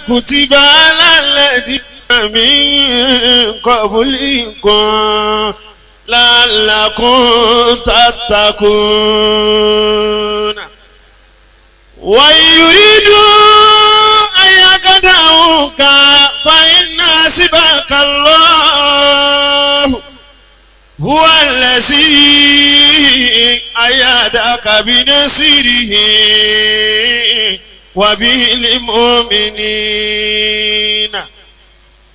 كتب على الذين من قبلكم لعلكم تتقون. ويريدوا أن يخدعوك فإن حسبك الله هو الذي أيدك بنصره وبالمؤمنين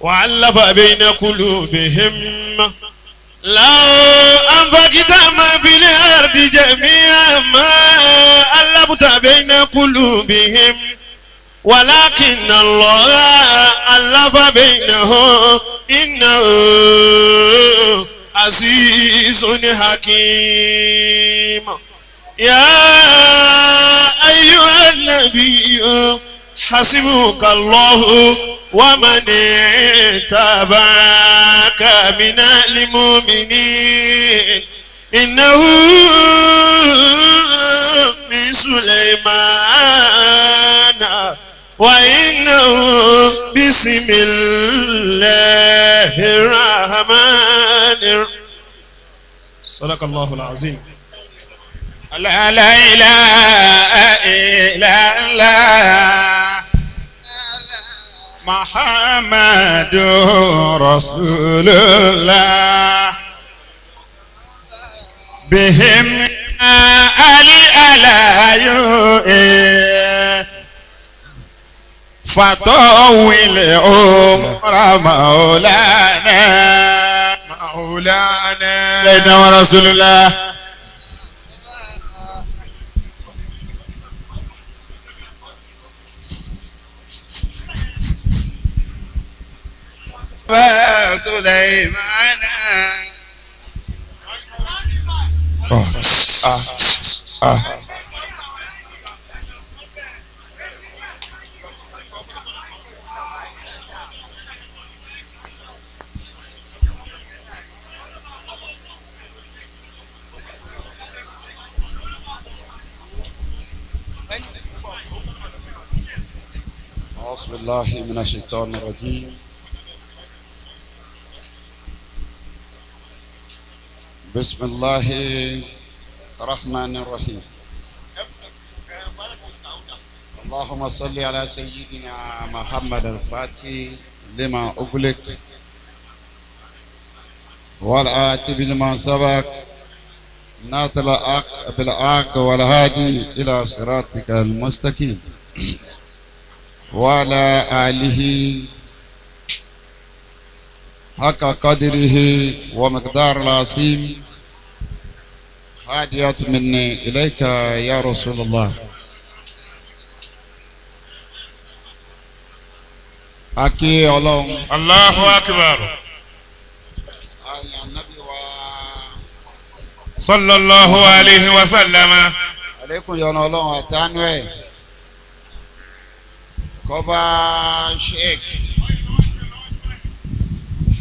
وألف بين قلوبهم لو أنفقت ما في الأرض جميعا ما ألفت بين قلوبهم ولكن الله ألف بينهم إنه عزيز حكيم. يا أيها النبي حسبك الله ومن اتبعك من المؤمنين إنه من سليمان وإنه بسم الله الرحمن الرحيم. صدق الله العظيم. لا لا إله إلا الله محمد رسول الله بهم علي على فطول عمر مولانا مولانا سيدنا ورسول الله. سليمان. أعوذ بالله من الشيطان الرجيم. بسم الله الرحمن الرحيم. اللهم صل على سيدنا محمد الفاتح لما أغلق والآتي بما سبق ناطل الحق بالحق والهادي إلى صراطك المستقيم وعلى آله حق قدره ومقدار العظيم. هادية مني إليك يا رسول الله. Aki Ọlọ́run. Allahu akbar. Ayin Nabi wa. Sallallahu alayhi wa sallama. Alekun yọ́nú Ọlọ́run àtànú ẹ̀. Kọba Sheikh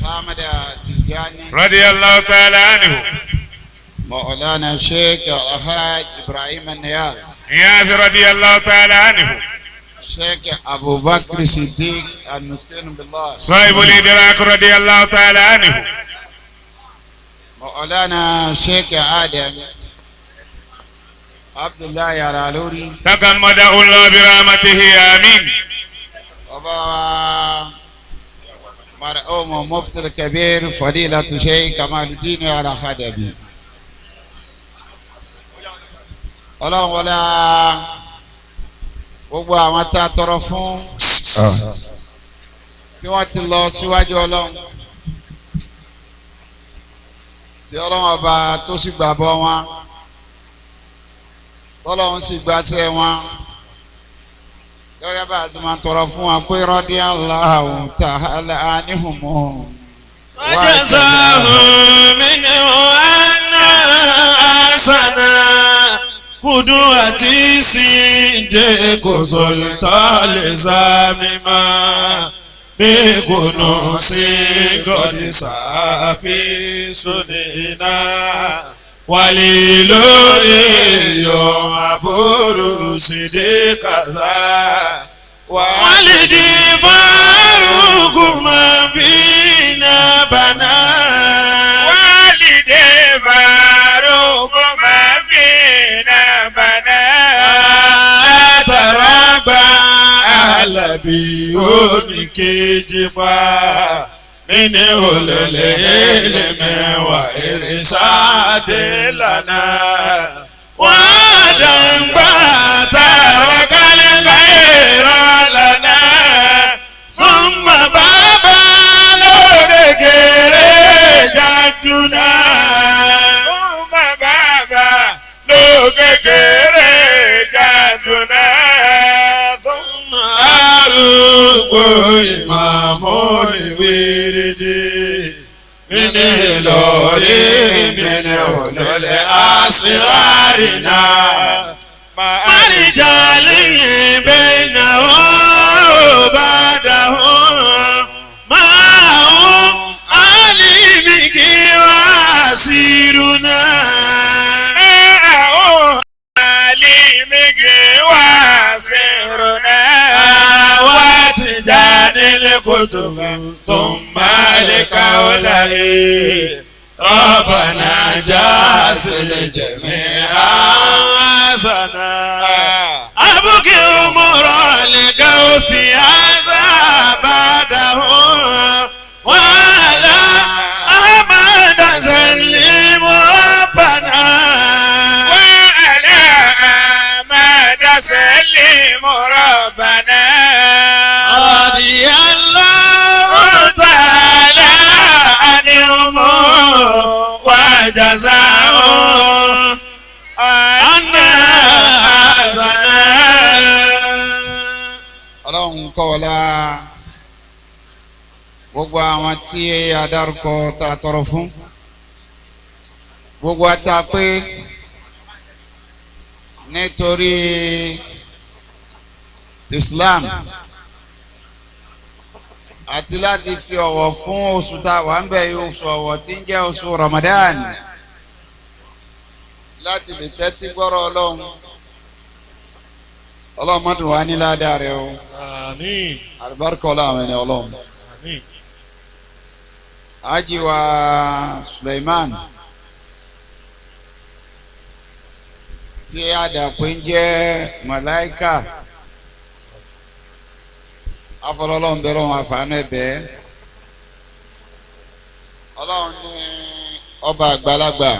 Ahmad Tijani. Radiyallahu ta'ala anhu. Maulana Sheikh Alhaj Ibrahim Niyaz. Niyaz radiyallahu ta'ala anhu. Sheikh Abu Bakr Siddiq al-Miskin billah. Sahibul Idrak radiyallahu ta'ala anhu. Maulana Sheikh Adam Abdullahi Alaluri. Taqammadahu Allah bi rahmatihi amin. Ọba marhumu Mufti al-Kabir Fadilatu Sheikh Kamaluddin Al-Hadabi. Ọlọ́run wọlé gbogbo àwọn tá a tọrọ fún tí wọ́n ti lọ síwájú Ọlọ́run tí Ọlọ́run ọba tó sì gbàbọ̀ wọn tọ́lọ́run sì gbàṣẹ wọn gẹ́gẹ́ bá a ti máa tọrọ fún wọn pé radiyallahu ta'ala anhum. Wajazahum minhu anna ahsana kuduwati sinde kusultali zamima bikunu si godi safi sunina wali lórí yo aburu side kaza والدي فاروق ما فينا بنا والدي فاروق ما فينا بنا تربى أهل بيوم كجفا من أولي العلم وإرشاد لنا وعدم ترك الخير لنا ثم بابا لوكيري جدنا ثم بابا لوكيري جدنا ثم arúgbó ìmàmú ìwérédé mini lórí mini olólè àṣírárìnà márìjàlè bẹ́ẹ̀nà ó bá dàhùn máa ń alìmíkì wá sírúnà. Alìmíkì wá sírúnà. واتجان الكتب ثم لقوله ربنا جاز الجميع حسنا أبكي أمور الغوث هذا بعده وعلى أحمد سلم ربنا وعلى أحمد سلم ربنا رضي الله تعالى عنهم وجزاهم عنا حسنا. Ọlọ́run kọ́ wọlá gbogbo àwọn tí a dárúkọ tá a tọrọ fún gbogbo ata pé nítorí Islam àti láti fi ọ̀wọ̀ fún oṣù tá a wà ń bẹ̀ yìí, oṣù ọ̀wọ̀ tí ń jẹ́ oṣù Ramadan, láti lè tẹ́tí gbọ́rọ̀ Ọlọ́run. Ọlọ́run mọ́tò wá ní ládàá rẹ o. Àmín. Àlùbáríkà Ọlọ́run àwọn ẹni Ọlọ́run. Àmín. Haji wa Suleiman tí àdàpé ń jẹ́ màláìkà afọlọ́lọ́run bẹ̀rẹ̀ wọn àfààní ẹ̀bẹ̀ Ọlọ́run ní ọba àgbàlagbà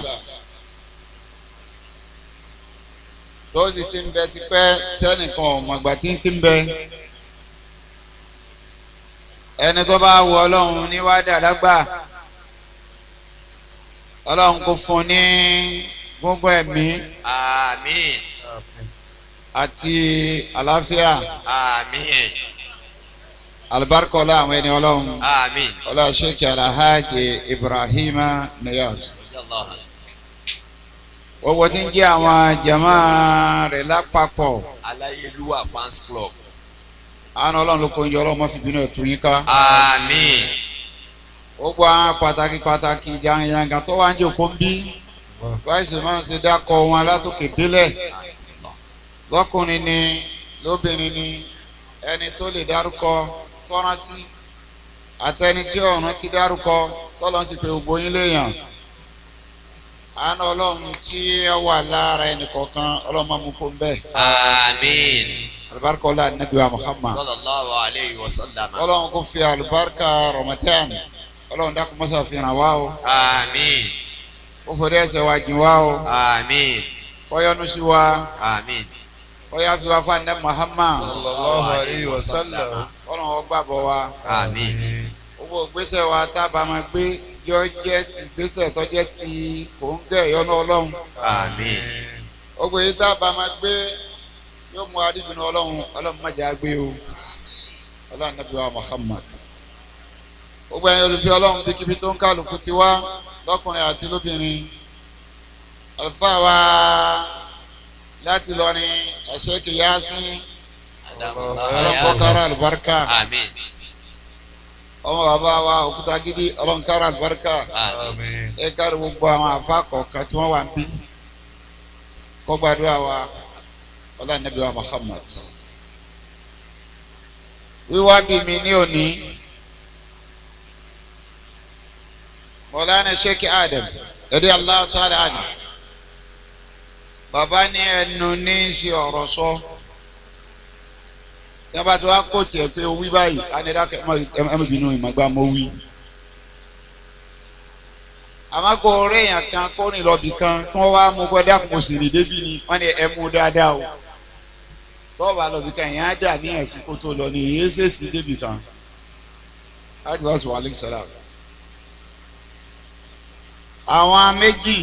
tó sì ti ń bẹ tipẹ́ tẹ́nìkan ọ̀mọ̀gbà tí ń ti ń bẹ ẹni tó bá wù Ọlọ́run ní wá dà lágbà Ọlọ́run kò fún ní gbogbo ẹ̀mí. Àmín. Àti àlàáfíà. Àmín. Alibarika ọlá àwọn ẹni Ọlọ́run. Àmín. Ọlá Sheikh Alhaji Ibrahima Niyas gbogbo tí ń jẹ́ àwọn jama rẹ̀ lápapọ̀. Aláyélúwà fans club. Àánú Ọlọ́run ló kó ń jọ Ọlọ́run má fi bínú ẹ̀ tú yín ká. Àmín. Gbogbo àwọn pàtàkì pàtàkì jàǹjàǹgà tó wá ń jòkó ń bí báyìí sì máa ń ṣe dákọ̀ wọn látòkè délẹ̀ lọ́kùnrin ni lóbìnrin ni ẹni tó lè dárúkọ tọ́rántí àtẹni tí ọ̀run ti dárúkọ tọ́lọ́n sì pé gbogbo yín léèyàn. Àánú Ọlọ́run tí ó wà lára ẹnì kọ̀ọ̀kan Ọlọ́run máa mú kó ń bẹ́ẹ̀. Àmín. Alibarika ọlá anabi wa Muhammad. Sallallahu alayhi wa sallam. Ọlọ́run kò fi alibarika Ramadan Ọlọ́run dákun mọ́sá fi ràn wá o. Àmín. Ó forí ẹ̀ṣẹ̀ wa jìn wá o. Àmín. Kó yọ́nú sí wa. Àmín. Kó yá fi wá fún anabi Muhammad. Sallallahu alayhi wa sallam. Ọlọ́run ó gbàbọ̀ wa. Àmín. Gbogbo ìgbésẹ̀ wa tá a bá máa gbé yọ jẹ́ ti ìgbésẹ̀ tó jẹ́ ti kòńgẹ́ ìyọ́nú Ọlọ́run. Àmín. Gbogbo èyí tá a bá máa gbé yóò mú adébínú Ọlọ́run Ọlọ́run má jẹ́ á gbé o. Ọlọ́run Nábì wa Muhammad. Gbogbo ẹ̀yin olùfẹ́ Ọlọ́run bíkíbi tó ń kálukú ti wá lọ́kùnrin àti lóbìnrin. Àlùfáà wa láti lọrin ẹ̀ṣẹ́ kìyàsí Ọlọ́run kó kára àlùbáríkà. Àmín. Ọmọ bàbá wa òkúta gidi Ọlọ́run kára àlùbáríkà. Àmín. Ẹ kárí gbogbo àwọn àfa kọ̀ọ̀kan tí wọ́n wà ń bí kó gbàdúrà wa Ọlọ́run Nábì wa Muhammad. Wíwá bí mi ní òní. Mọ̀lánà Sheikh Adam, radiyallahu ta'ala anhu. Bàbá ní ẹnu ní í ṣe ọ̀rọ̀ sọ. Tí wọ́n bá ti wá kó tiẹ̀ pé o wí báyìí, á ní dákẹ́ ẹ má bínú ìmọ̀gbá mo wí. Àmọ́ kò rí èèyàn kan kó rìn lọ bì kan kí wọ́n wá mú kó dákun mo sì rìn débì ni wọ́n ní ẹ mú dáadáa o. Tọ́ọ̀bù lọ bì kan èèyàn á dà ní ẹ̀sìn kó tó lọ ní èyí ṣèṣì débì kan. Adúlọ́sì wa aleykum salaam. Àwọn méjì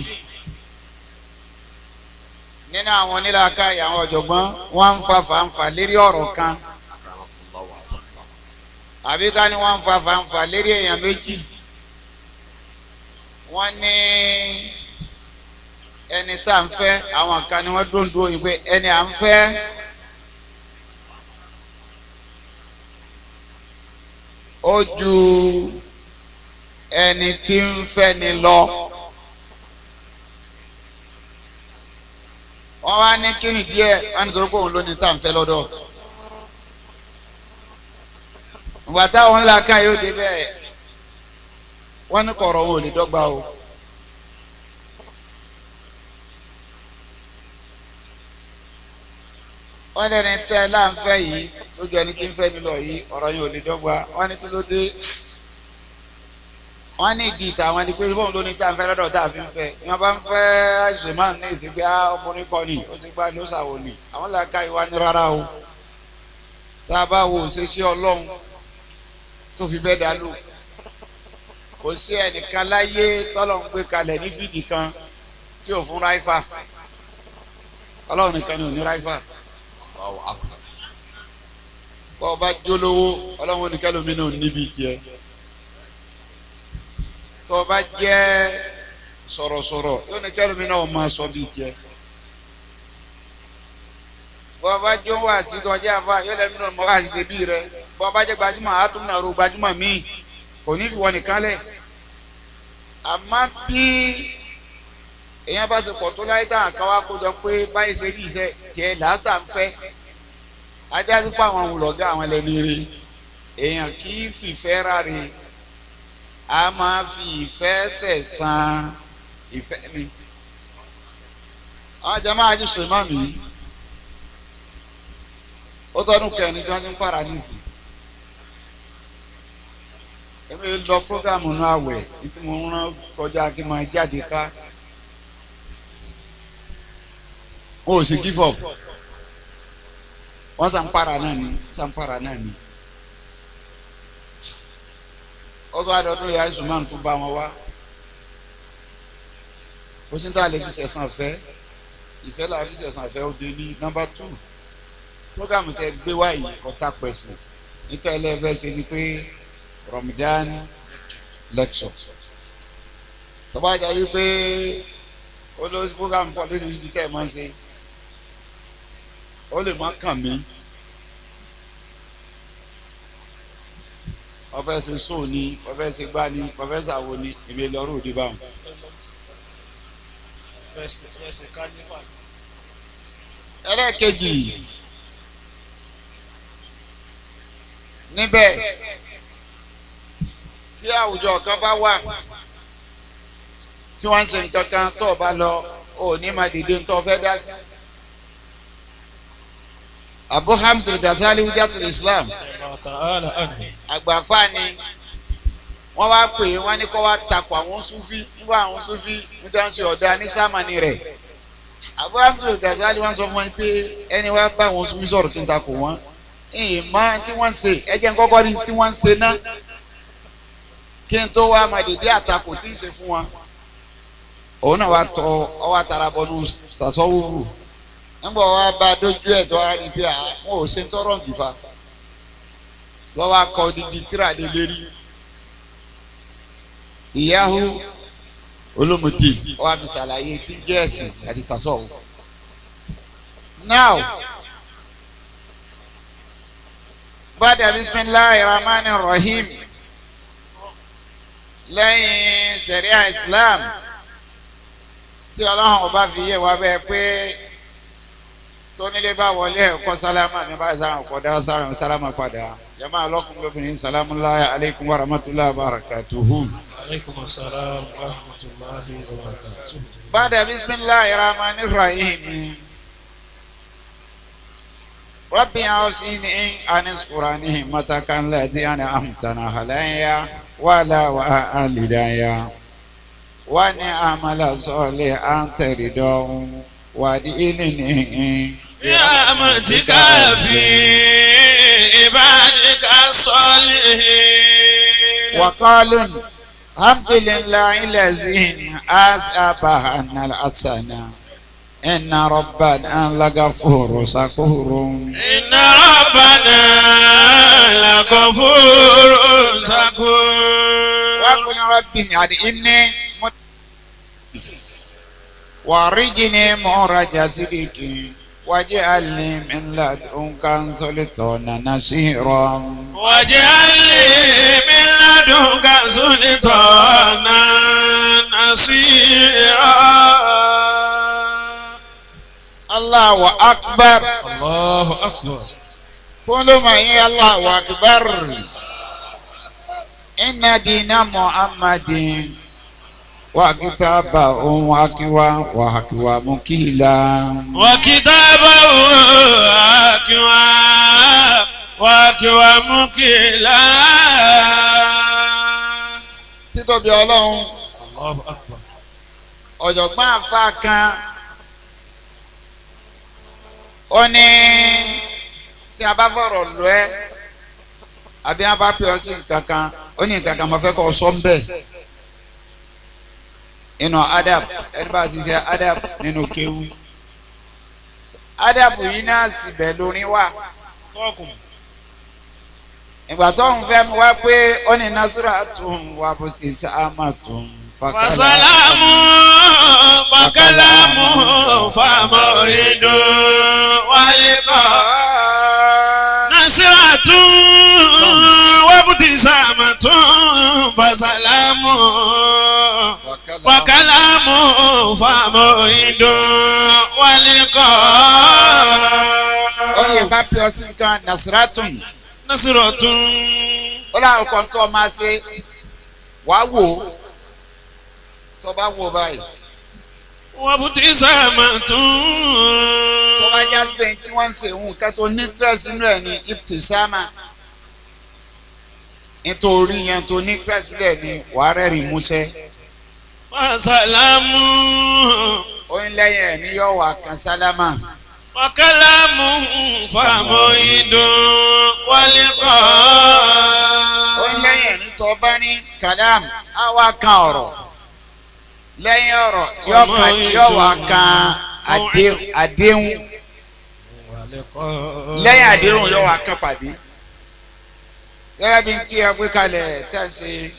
nínú àwọn onílàákàyè àwọn ọ̀jọ̀gbọ́n wọ́n ń fa fàǹfà lérí ọ̀rọ̀ kan àbí ká ní wọ́n ń fa fàǹfà lérí èèyàn méjì. Wọ́n ní ẹni tá à ń fẹ́, àwọn kan ní wọ́n dòńdó yìí pé ẹni à ń fẹ́ ó ju ẹni tí ń fẹ́ ni lọ. Wọ́n wá ní kíni díẹ̀, wọ́n ní sọ pé òun ló ní tá à ń fẹ́ lọ́dọ̀. Ìgbà táwọn ńlá kan yóò dé bẹ́ẹ̀, wọ́n ní kọ̀rọ̀ wọn ò lè dọ́gba o. Wọ́n lẹ́ni tẹ́ láǹfẹ́ yìí tó ju ẹni tí ń fẹ́ ni lọ yìí, ọ̀rọ̀ yìí ò lè dọ́gba. Wọ́n ní kí ló dé? Wọ́n ní ìdí tàwọn ni pé bóun ló ní tá à ń fẹ́ lọ́dọ̀ tá a fi ń fẹ́. Ìwọ̀n bá ń fẹ́ àìsàn ní ìsìn pé ọkùnrin kọ́ ni ó ti gbá ló ṣàwò ni. Àwọn làákà ìwà ní rárá o. Tá a bá wo òṣèṣẹ́ Ọlọ́run tó fi bẹ́ẹ̀ dá lò, kò sí ẹnìkan láyé tọ́lọ́run gbé kalẹ̀ ní fídì kan tí ò fún ráífà. Ọlọ́run nìkan ni ò ní ráífà. Bọ́ ọ bá jólówó, Ọlọ́run nìkan lómi náà níbi tiẹ̀. Tó o bá jẹ́ sọ̀rọ̀sọ̀rọ̀, yóò ní kẹ́lómi náà máa sọ bíi tiẹ̀. Bọ́ ọ bá jó wá sí tọ́jú àfa, yóò lẹ́nu náà mọ́ wá sí bí rẹ. Bọ́ ọ bá jẹ́ gbajúmọ̀, àtúnú àrò gbajúmọ̀ míì kò ní fi wọ́n nìkan lẹ̀. Àmọ́ bí èèyàn bá ṣe pọ̀ tó láyé táwọn kan wá kó jọ pé báyìí ṣe rí iṣẹ́ tiẹ̀ làásà ń fẹ́. Ajá sí pé àwọn olùlọ́gá àwọn ẹlẹ́ni rí. Èèyàn kì í fìfẹ́ ráre, a máa fi ìfẹ́ sẹ̀san ìfẹ́ mi. Àwọn jama àti sèmá mi ó tọdún kẹrin tí wọ́n ti ń para nísìn. Èmi lọ prógámù náà àwẹ̀ tí mo ń rán kọjá kí n máa jáde ká. Wọn ò sì give up. Wọ́n sàn para náà ni, sàn para náà ni. Ọdún àdọ́dún ya Usman tó bá wọn wá. Ó sì ń tà lè fi sẹ̀sán fẹ́. Ìfẹ́ là fi sẹ̀sán fẹ́ ó dé ní nọ́mbà 2. Prógámù tẹ gbé wá yìí kọ́tà pẹ̀sì. Níta ẹlẹ́fẹ́ ṣe ni pé Ramadan lecture. Tọ́ba jẹ́ wípé olórí prógámù pọ̀ lórí ìdí tẹ́ ẹ̀ máa ń ṣe. Ó lè má kàn mí. Wọ́n fẹ́ ṣe sóò ni, wọ́n fẹ́ ṣe gbá ni, wọ́n fẹ́ ṣàwo ni, èmi lọ́rùn òde báwọn. Ẹlẹ́ẹ̀kejì níbẹ̀, tí àwùjọ kan bá wà tí wọ́n ń ṣe nǹkan kan, tó o bá lọ, o ò ní máa dìde tó o fẹ́ dá sí. Abu Hamid Al-Ghazali Hujjatul Islam, àgbàfà ni. Wọ́n wá pè é, wọ́n ní kó wá takò àwọn Sufi nígbà àwọn Sufi níta ń ṣe ọ̀dà ní sámánì rẹ̀. Abu Hamid Al-Ghazali wọ́n sọ fún wọn pé ẹni wá bá àwọn Sufi sọ̀rọ̀ kí n takò wọ́n, ìyìn mọ́ tí wọ́n ń ṣe, ẹ jẹ́ n kọ́kọ́ rí tí wọ́n ń ṣe náà kí n tó wá máa dèdé àtakò tí ń ṣe fún wọn. Òun náà wá tọ ọwọ́ àtàrà bọnú tàṣọ́wúrù nígbà wá bá dójú ẹ̀ tó wá rí bí àwọn ò ṣe ń tọrọ nìfa lọ́wọ́ akọ odidi tíra lé lérí ìyáhù olómùdí ọwọ́ àfi ṣàlàyé tí ń jẹ́ ẹ̀sìn àti tàṣọ́wù. Now bada bisimilahi rahmani rahim, lẹ́yìn sẹ̀ríà Islam tí Ọlọ́run ọba fi yé wa bẹ́ẹ̀ pé tónílé bá wọlé ẹ̀kọ́ sálámà ní báyìí sálámà kọ́ dá sálámà padà Jama ọlọ́kùnrin lóbìnrin salamu alaykum wa rahmatulahi wa barakatuhu. Aleykum salaam wa rahmatulahi wa barakatuhu. Bada bisimilahi rahmani rahim. Rabbi awsini an askurani matakan lati ana amtana halaya wala wa alidaya. Wani amala sole an teridon wadi ilini. برحمتك في عبادك الصالحين. وقالوا الحمد لله الذي أذهب الحسنة إن ربنا لغفور شكور. إن ربنا لغفور شكور. وقل ربي أدخلني وأخرجني مخرج صدق واجعلني من لدنك سلطانا نصيرا. واجعل لي من لدنك سلطانا نصيرا. الله أكبر. الله أكبر. كل ما هي الله أكبر. إن دين محمد وكتابه وحكوا وحكوا مكيلا. وكتابه وحكوا وحكوا مكيلا. Títóbi Ọlọ́run. Allahu Akbar. Ọ̀jọ̀gbọ́n àfa kan ó ní tí a bá fọ̀rọ̀ lọ ẹ́ àbí a bá pè ọ́ sí nǹkan kan ó ní nǹkan kan mo fẹ́ kọ́ ọ sọ ń bẹ̀. Nínú adab ẹni bá ti ṣe adab nínú kéwú adab yìí náà sì bẹ̀ lórí wa. Ìgbà tó ń fẹ́ mu wá pé ó ní nasira tún wà bó ṣe sáàmà tún fakala. Fasalamu fakalamu famohidu walikọ. Nasira tún wàbùtì sáàmà tún fasalamu fakalamu famohidu walikọ. Ó ní ìbá pé ọsìn nǹkan nasira tún. Nasira tún. Ó láwọn kan tó máa ṣe wàá wò ó tó bá wò báyìí. Wàbùtì sáàmà tún. Tó bá já pé tí wọ́n ń ṣe nǹkan tó ní interest nínú ẹ̀ ní ibtisama. Nítorí yẹn tó ní interest nínú ẹ̀ ní wàá rẹ́rìn músẹ́. Fasalamu. Ó ní lẹ́yìn ẹ̀ ní yóò wà kan sálámà. Wakalamu famohidun walikọ. Ó ní lẹ́yìn ẹ̀ ní tó bá ní kàdám á wá kan ọ̀rọ̀. Lẹ́yìn ọ̀rọ̀ yóò wá kan àdéhùn. Lẹ́yìn àdéhùn yóò wá kan pàdé. Gẹ́gẹ́ bí tí ẹ gbé kalẹ̀ tẹ́ ń ṣe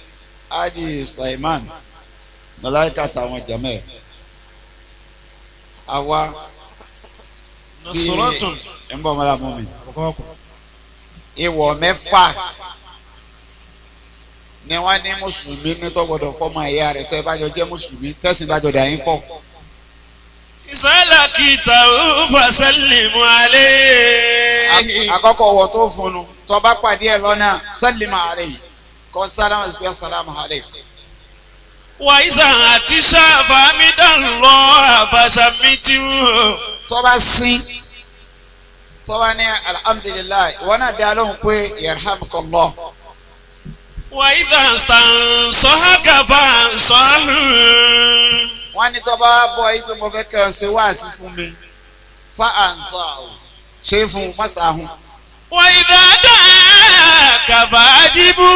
Adi Sulaiman Màláíkà táwọn jẹ̀mẹ́ àwa Nasiratun. ń bọ̀ mọ́ra mọ́ mi. Ìwọ̀ mẹ́fà ni wọ́n ní mùsùlùmí ní tó gbọ́dọ̀ fọ́mọ ẹ̀yà rẹ̀ tó ẹ bá jọ jẹ́ mùsùlùmí tẹ̀sìn bá jọ dà yín pọ̀. Ìsàlàkìtà fasalimu alayhi. Àkọ́kọ́ wọ̀ tó funu tó bá pàdé ẹ̀ lọ́nà sálímù alayhi kọ́ sálámù sí sálámù alayhi. Wà ìsà àti sábà mi dàn lọ àbàṣà mi tí wò. Tó bá sín tó bá ní alhamdulilayi wọn náà dá lóhùn pé yarhamukallah. Wà ìdá sàǹsọ́hàkà fàǹsọ́hùn. Wọ́n ní tó bá bọ̀ yìí pé mo fẹ́ kẹ́ ọ ṣe wáàsí fún mi fa àǹsà ò ṣe fún fásahùn. Wà ìdá dàkà fàájìbù.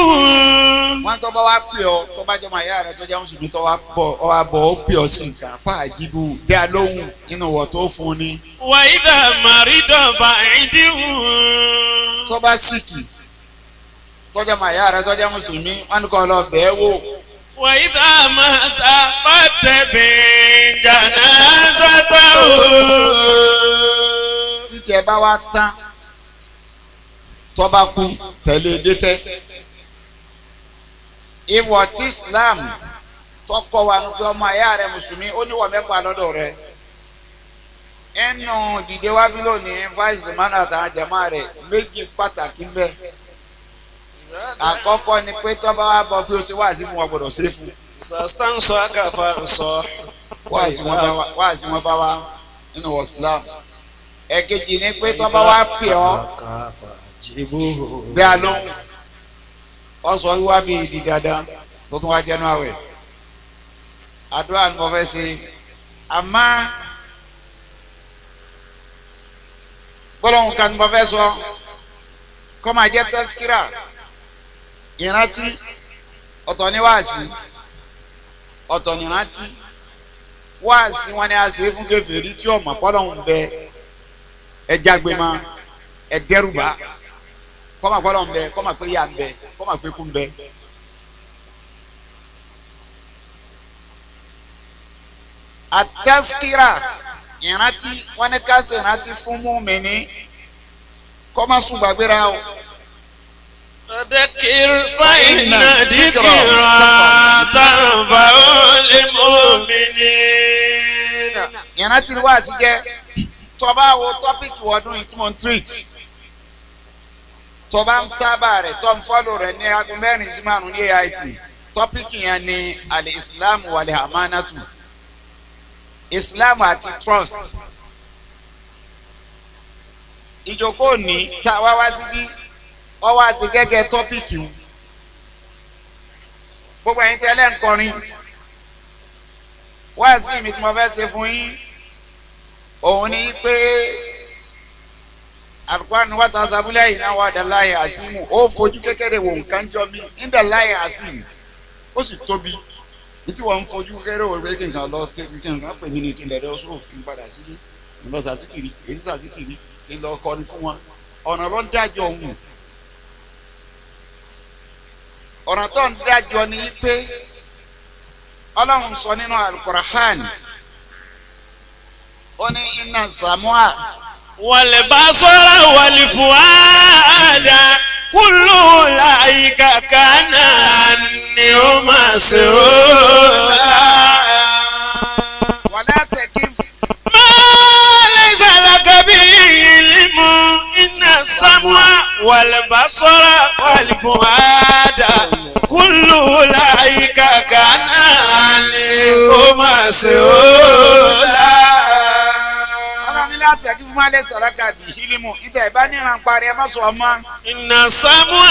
Wọ́n tó bá wá pè ọ́ tó bá jọmọ ìyá rẹ tó jẹ́ mùsùlùmí tó wá bọ̀ ọ wá bọ̀ ó pè ọ́ sí nǹkan fàájìbù dá lóhùn nínú wọ̀ tó fún ni. Wà ìdá màrídọ̀ fàájìbù. Tó bá sìkì tó jọmọ ìyá rẹ tó jẹ́ mùsùlùmí wọ́n ní kó lọ bẹ́ẹ̀ wò. Wà ìdá màtà fàtẹ̀bẹ̀ jánásátà o. Títí ẹ bá wá tán tó bá kú tẹ̀lé dẹ́tẹ́. Ìwọ̀ tí Islam tọkọ wa ní pé ọmọ ẹ̀yà rẹ mùsùlùmí ó níwọ̀ mẹ́fà lọ́dọ̀ rẹ. Inú dìde wá bí lónìí fáìsì mánà àtàwọn jàmá rẹ méjì pàtàkì ń bẹ. Àkọ́kọ́ ni pé tọ́ba wa bọ̀ pé o ṣe wáàsí fún wa gbọ́dọ̀ ṣe fún. Sàstánsọ àkàfà sọ. Wáàsí wọn bá wa nínú Islam. Ẹ̀kejì ni pé tọ́ba wa pè ọ́ bí a lóhùn. Ọ sọ wíwá bíi ìdí dandan tó tún wá jẹ́nu àwẹ̀. Àdúrà ni mo fẹ́ ṣe. Àmọ́ gbọ́dọ̀ kan ni mo fẹ́ sọ kọ́ máa jẹ́ tẹ́síkírà ìrántí ọ̀tọ̀ ní wáàsí ọ̀tọ̀ ní ìrántí wáàsí wọn ni a ṣe fún kèfèrí tí ọmọ pọ́lọ́hún bẹ ẹ jágbe ma ẹ dẹ́rùbà kọ́ máa pọ́lọ́hún bẹ kọ́ máa pé yà ń bẹ kọ́ máa pé kú ń bẹ. Àtẹ́síkírà ìrántí wọn ní ká ṣe ìrántí fún mùmínì kọ́ máa sùn gbàgbéra o. Fadakir fa'inna dikra tanfa'ul mu'minin. Ìrántí ni wàá ti jẹ́ tọba wo tọ́pìkì ọdún yìí tí mo ń treat tọba ń tábà rẹ̀ tọ́ ń fọ́lò rẹ̀ ní aago 4 sí 5 ní AIT tọ́pìkì yẹn ni al-Islam wal-amanatu Islam àti trust. Ìjókòó ní tá a wá wá síbí ọ wá sí gẹ́gẹ́ tọ́pìkì o gbogbo ẹ̀yin tẹ́lẹ̀ ń kọrin wá sí mi tí mo fẹ́ ṣe fún yín òun ni pé alukóran wa ta sábúlẹ̀ yìí náà wà dàláyé àsìmù ó fojú kékeré wò nǹkan jọ mí ń dàláyé àsìmù ó sì tóbi ní tí wọ́n ń fojú kékeré wò pé kí nǹkan lọ sí kí nǹkan pè mí ní kí n lọ́dọ̀ sóò kí n padà sí n lọ sàṣìkiri èyí sàṣìkiri kí n lọ kọrin fún wọn ọ̀nà ló ń dájọ́ òun ọ̀nà tó ń dájọ́ ni pé ọlọ́run sọ nínú alukorahan ó ní iná samoa. Wal-basara wal-fu'ada kullu ulaika kana anhu mas'ula. Wala takif. Ma laysa laka bihi ilmun inna as-sam'a wal-basara wal-fu'ada kullu ulaika kana anhu mas'ula. Ọlọ́run ní láti ẹ̀kí fún alẹ́ sàlákà bí sílímù níta ìbá níran parí ẹ má sọ ọmọ. Inna as-sam'a.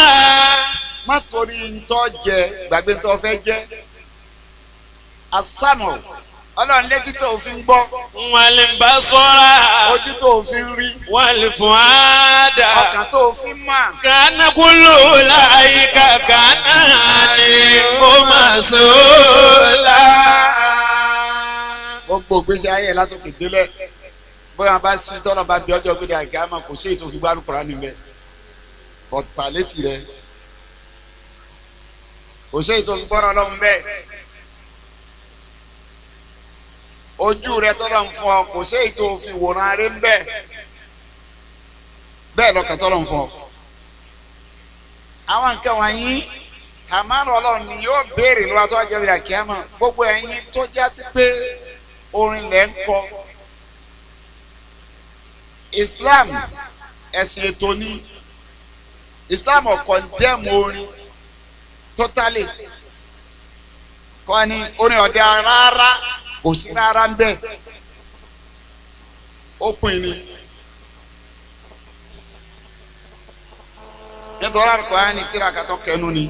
Má torí ntọ́ jẹ gbàgbé ntọ́ fẹ́ jẹ. Àsámù ọlọ́run létí tó fi ń gbọ́. Wal-basara. Ojú tó fi ń rí. Wal-fu'ada. Ọkàn tó fi ń mọ̀. Kana kullu ulaika kana anhu mas'ula. Gbogbo ìgbésí ayé ẹ̀ látòkè délẹ̀ bóyá bá sí tọ́lọ̀ bá bí ọjọ́ gbé dàgbé àmọ́ kò sí èyí tó fi gbárùkù rà níbẹ̀ ọ̀tà létí rẹ̀ kò sí èyí tó fi gbọ́rọ̀ lọ́hùn bẹ́ẹ̀ ojú rẹ̀ tọ́lọ̀ ń fọ kò sí èyí tó fi wòran aré ń bẹ́ẹ̀ bẹ́ẹ̀ lọ́kàn tọ́lọ̀ ń fọ. Àwọn nǹkan wọ̀nyí àmọ́ Ọlọ́run ni yóò béèrè lọ́wọ́ tó wájú ọ̀rẹ́ àkíyàmọ̀ gbogbo ẹ̀yin tó jásí pé orin lẹ́ ń kọ. Islam ẹ̀sìn ètò ni Islam ò condemn orin totally kọ́ ni orin ọ̀dẹ rárá kò sí rárá ń bẹ̀ ó pin ni nítorí Al-Qur'ani tíra kàtọ́ kẹnu ni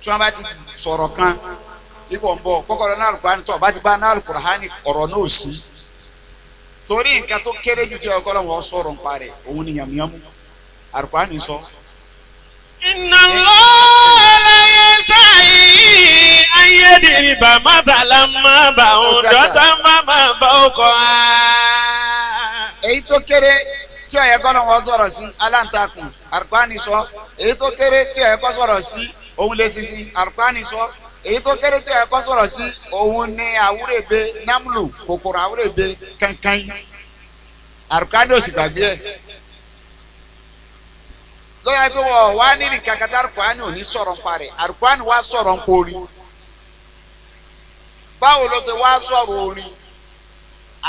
tí wọ́n bá ti sọ̀rọ̀ kan ipò ń bọ̀ kọ́kọ́rọ́ náà Al-Qur'ani tó bá ti bá náà Al-Qur'ani ọ̀rọ̀ náà sí torí nǹkan tó kéré jù tí ọkọ lọ́wọ́ sọ̀rọ̀ ń parẹ́ òun ni yàmúyàmú Al-Qur'ani sọ. Inna Allaha la yastahi an yadriba mathalan ma ba'udatan fama fawqaha. Èyí tó kéré tí ọ̀yẹ́ kọ́ lọ́wọ́ sọ̀rọ̀ sí aláǹtakùn Al-Qur'ani sọ. Èyí tó kéré tí ọ̀yẹ́ kọ́ sọ̀rọ̀ sí òun lè sisi Al-Qur'ani sọ. Èyí tó kéré tí ọ̀yẹ́ kọ́ sọ̀rọ̀ sí òun ní àwúrèbe námúlù kòkòrò àwúrèbe kankan Al-Qur'ani ò sì gbàgbé ẹ̀. Lọ́yà pé wọ́n wá nínú kankan Al-Qur'ani ò ní sọ̀rọ̀ ń parẹ́ Al-Qur'ani wá sọ̀rọ̀ ń porin. Báwo ló ti wá sọ̀rọ̀ orin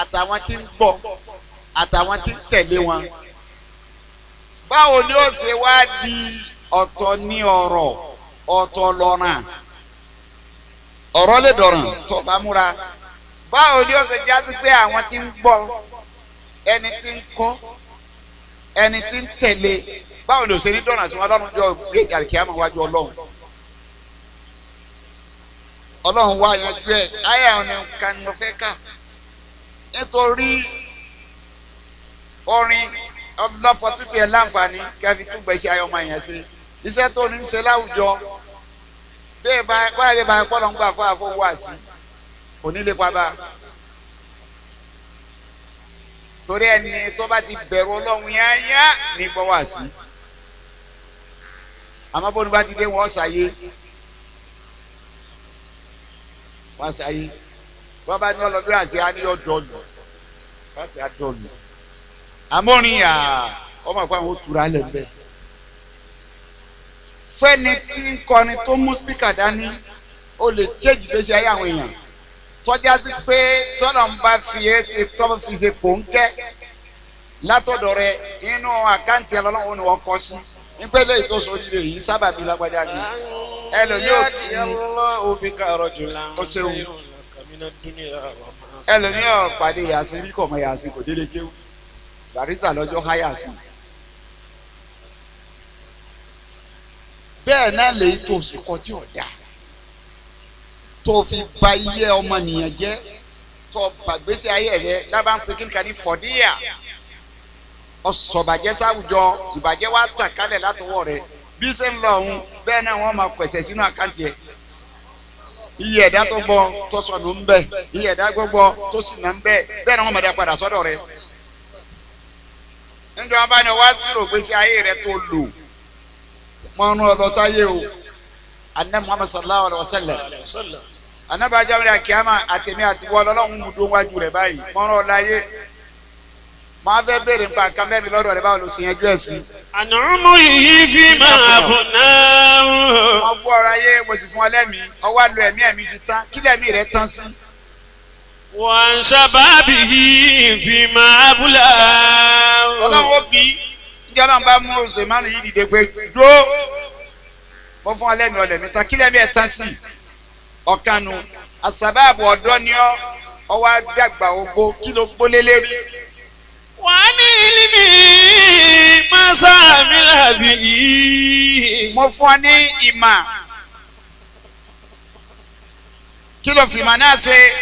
àtàwọn tí ń gbọ́ àtàwọn tí ń tẹ̀lé wọn? Báwo ni ó ṣe wá di Ọ̀tọ̀ ní ọ̀rọ̀, ọ̀tọ̀ lọ́ràn. Ọ̀rọ̀ lè dọ̀ràn tó bá múra. Báwo ni ó ṣe jásí pé àwọn tí ń gbọ́, ẹni tí ń kọ́, ẹni tí ń tẹ̀lé, báwo ni ó ṣe ní dọ̀ràn sí wọn lọ́rùn jọ gbé àlìkíyàmọ̀ wájú Ọlọ́run? Ọlọ́run wá yanjú ẹ̀. Ayé àwọn nǹkan ni mo fẹ́ kà. Nítorí orin lọ́pọ̀tútù ẹ̀ láǹfààní kí a fi túbọ̀ iṣẹ́ ayé ọmọ yẹn ṣe. Iṣẹ́ tó ní í ṣe láwùjọ bẹ́ẹ̀ bá báyìí bá pọ́ lọ́n gbà fún àfọwọ́ wá sí kò ní lè pa bá. Torí ẹni tó bá ti bẹ̀rù Ọlọ́run yáyá ní gbọ́ wá sí. Àmọ́ bó ni bá ti dé wọ́n ṣàyé. Wọ́n ṣàyé. Wọ́n bá ní ọlọ́dún àṣẹ á ní ọ̀dọ́lù. Wọ́n ṣe àdọ́lù. Àmọ́rin à ọmọ ìpá àwọn òtúra lẹ̀ ń bẹ̀. Fẹ́ni tí ń kọrin tó mú spíkà dání ó lè chéjì gbèsè ayé àwọn èèyàn tọ́já sí pé tọ́nà ń bá fi é ṣe tọ́ fi ṣe kò ń kẹ́ látọ̀dọ̀ rẹ inú àkáǹtì ọlọ́run ni wọ́n kọ́ sí nípele ìtòsó ojúre yìí sábàbí lágbájá ni ẹlòmíì ò kí o ṣeun. Ẹlòmíì ò pàdé yàsí rí kọ̀ mọ́ yàsí kò délé kéwú barista lọ́jọ́ háyà sí. Bẹ́ẹ̀ náà lèyí tó sì kọ́ tí ò dáa tó fi ba iye ọmọnìyàn jẹ́ tó bàgbésí ayé rẹ lábàá ń pe kí n kà ní fọ̀díyà ọ̀sọ̀bàjẹ́ sáwùjọ ìbàjẹ́ wa tàn kálẹ̀ látọwọ́ rẹ bí ṣe ń lọ ọ̀hún bẹ́ẹ̀ náà wọ́n máa pẹ̀sẹ̀ sínú àkáǹtì ẹ̀. Iye ẹ̀dá tó gbọ́ tó sọnù ń bẹ, iye ẹ̀dá gbọ́ tó sì nà ń bẹ, bẹ́ẹ̀ náà wọ́n máa dá padà sọ́dọ̀ rẹ. Níjọ́ wọn bá ní wá sírò gbèsè ayé rẹ tó lò mọ́nú ọlọ́sáyé o. Anabi Muhammad sallallahu alaihi wa sallam anabi ajamiri akiyama àtẹ̀mí àti wọ́n ọlọ́run mú dún wájú rẹ̀ báyìí mọ́nú ọláyé máa fẹ́ béèrè nípa nǹkan mẹ́rin lọ́dọ̀ rẹ̀ báwo ló ṣe yanjú ẹ̀ sí. Ànàmú yìí fi máa fún náà. Mo gbọ́ ọ̀rọ̀ ayé mo sì fún ọ lẹ́mìí ọwọ́ àlọ́ ẹ̀mí ẹ̀mí fi tán kí lẹ́mí rẹ̀ tán sí. Wọ́n sábàbí yìí fi máa búlà. Ọlọ́run ó bí níjọ́ náà bá mú oṣù ìmánu yìí dìde pé dúró mo fún ọ lẹ́mìí ọlẹ́mí tán kí lẹ́mí ẹ̀ tán sí. Ọ̀kanu àsábàbù ọ̀dọ́ ni ọ́ ọwọ́ àdàgbà ogbó kí ló gbólé lérí. Wà ní ilimi masa milabi yìí. Mo fún ọ ní ìmà kí ló fìmà náà ṣe.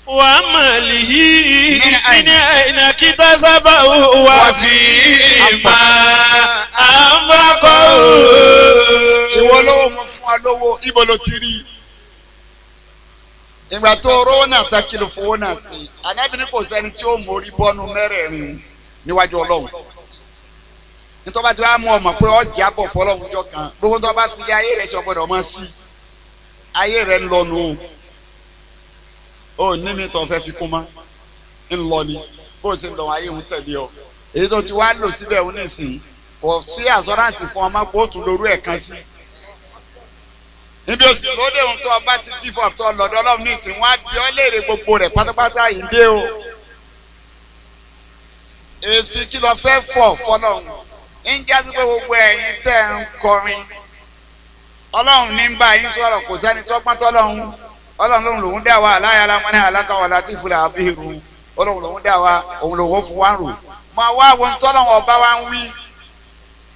Wà á màlì yìí Min aina. ní àìnà kíta sábà wà fi mà àǹfààkọ́. Ìwọ lówó mo fún ọ lówó ibo ló ti rí. Ìgbà tó rówó náà ta kí ló fowó náà sí. Ànábì ní kò sẹ́ni tí ó mórí bọ́nu mẹ́rẹ̀ẹ̀rin níwájú Ọlọ́run. Nítorí bá ti wá mú ọmọ pé ọjà bọ̀ fọlọ́run jọ kan gbogbo tó bá fi ayé rẹ̀ ṣe ọgbọ́dọ̀ mọ́ sí. Ayé rẹ̀ ń lọnu o. Ò ní mi tó fẹ́ fi kún mọ́. Ń lọ ni bó o ṣe ń lọ ayé ń tẹ̀lé ọ. Èyí tó ti wá lò síbẹ̀ òun nìsín kò sí àsọ́ráǹsì fún ọmọ kó o tún lorú ẹ̀ kan sí. Níbi oṣù tó dé ohun tó ọba ti dí fún ọ̀tọ̀ lọ́dọ̀ Ọlọ́run nísìn wọ́n á bí ọ léèrè gbogbo rẹ̀ pátápátá yìí dé o. Èsì kí lọ fẹ́ fọ̀ fọlọ́run ń jásí pé gbogbo ẹ̀yin tẹ́ ń kọrin Ọlọ́run ní ń bá yín sọ̀rọ̀ kò sẹ́ni tọ́gbọ́n tọ́lọ́run. Ọlọ́run lòun lòun dá wa aláya alámọ́ní alákàwọ̀ láti fúlẹ̀ àbíru Ọlọ́run lòun dá wa òun lòun ó fún wa rò máa wá àwọn tọ́lọ́run ọba wa ń wí.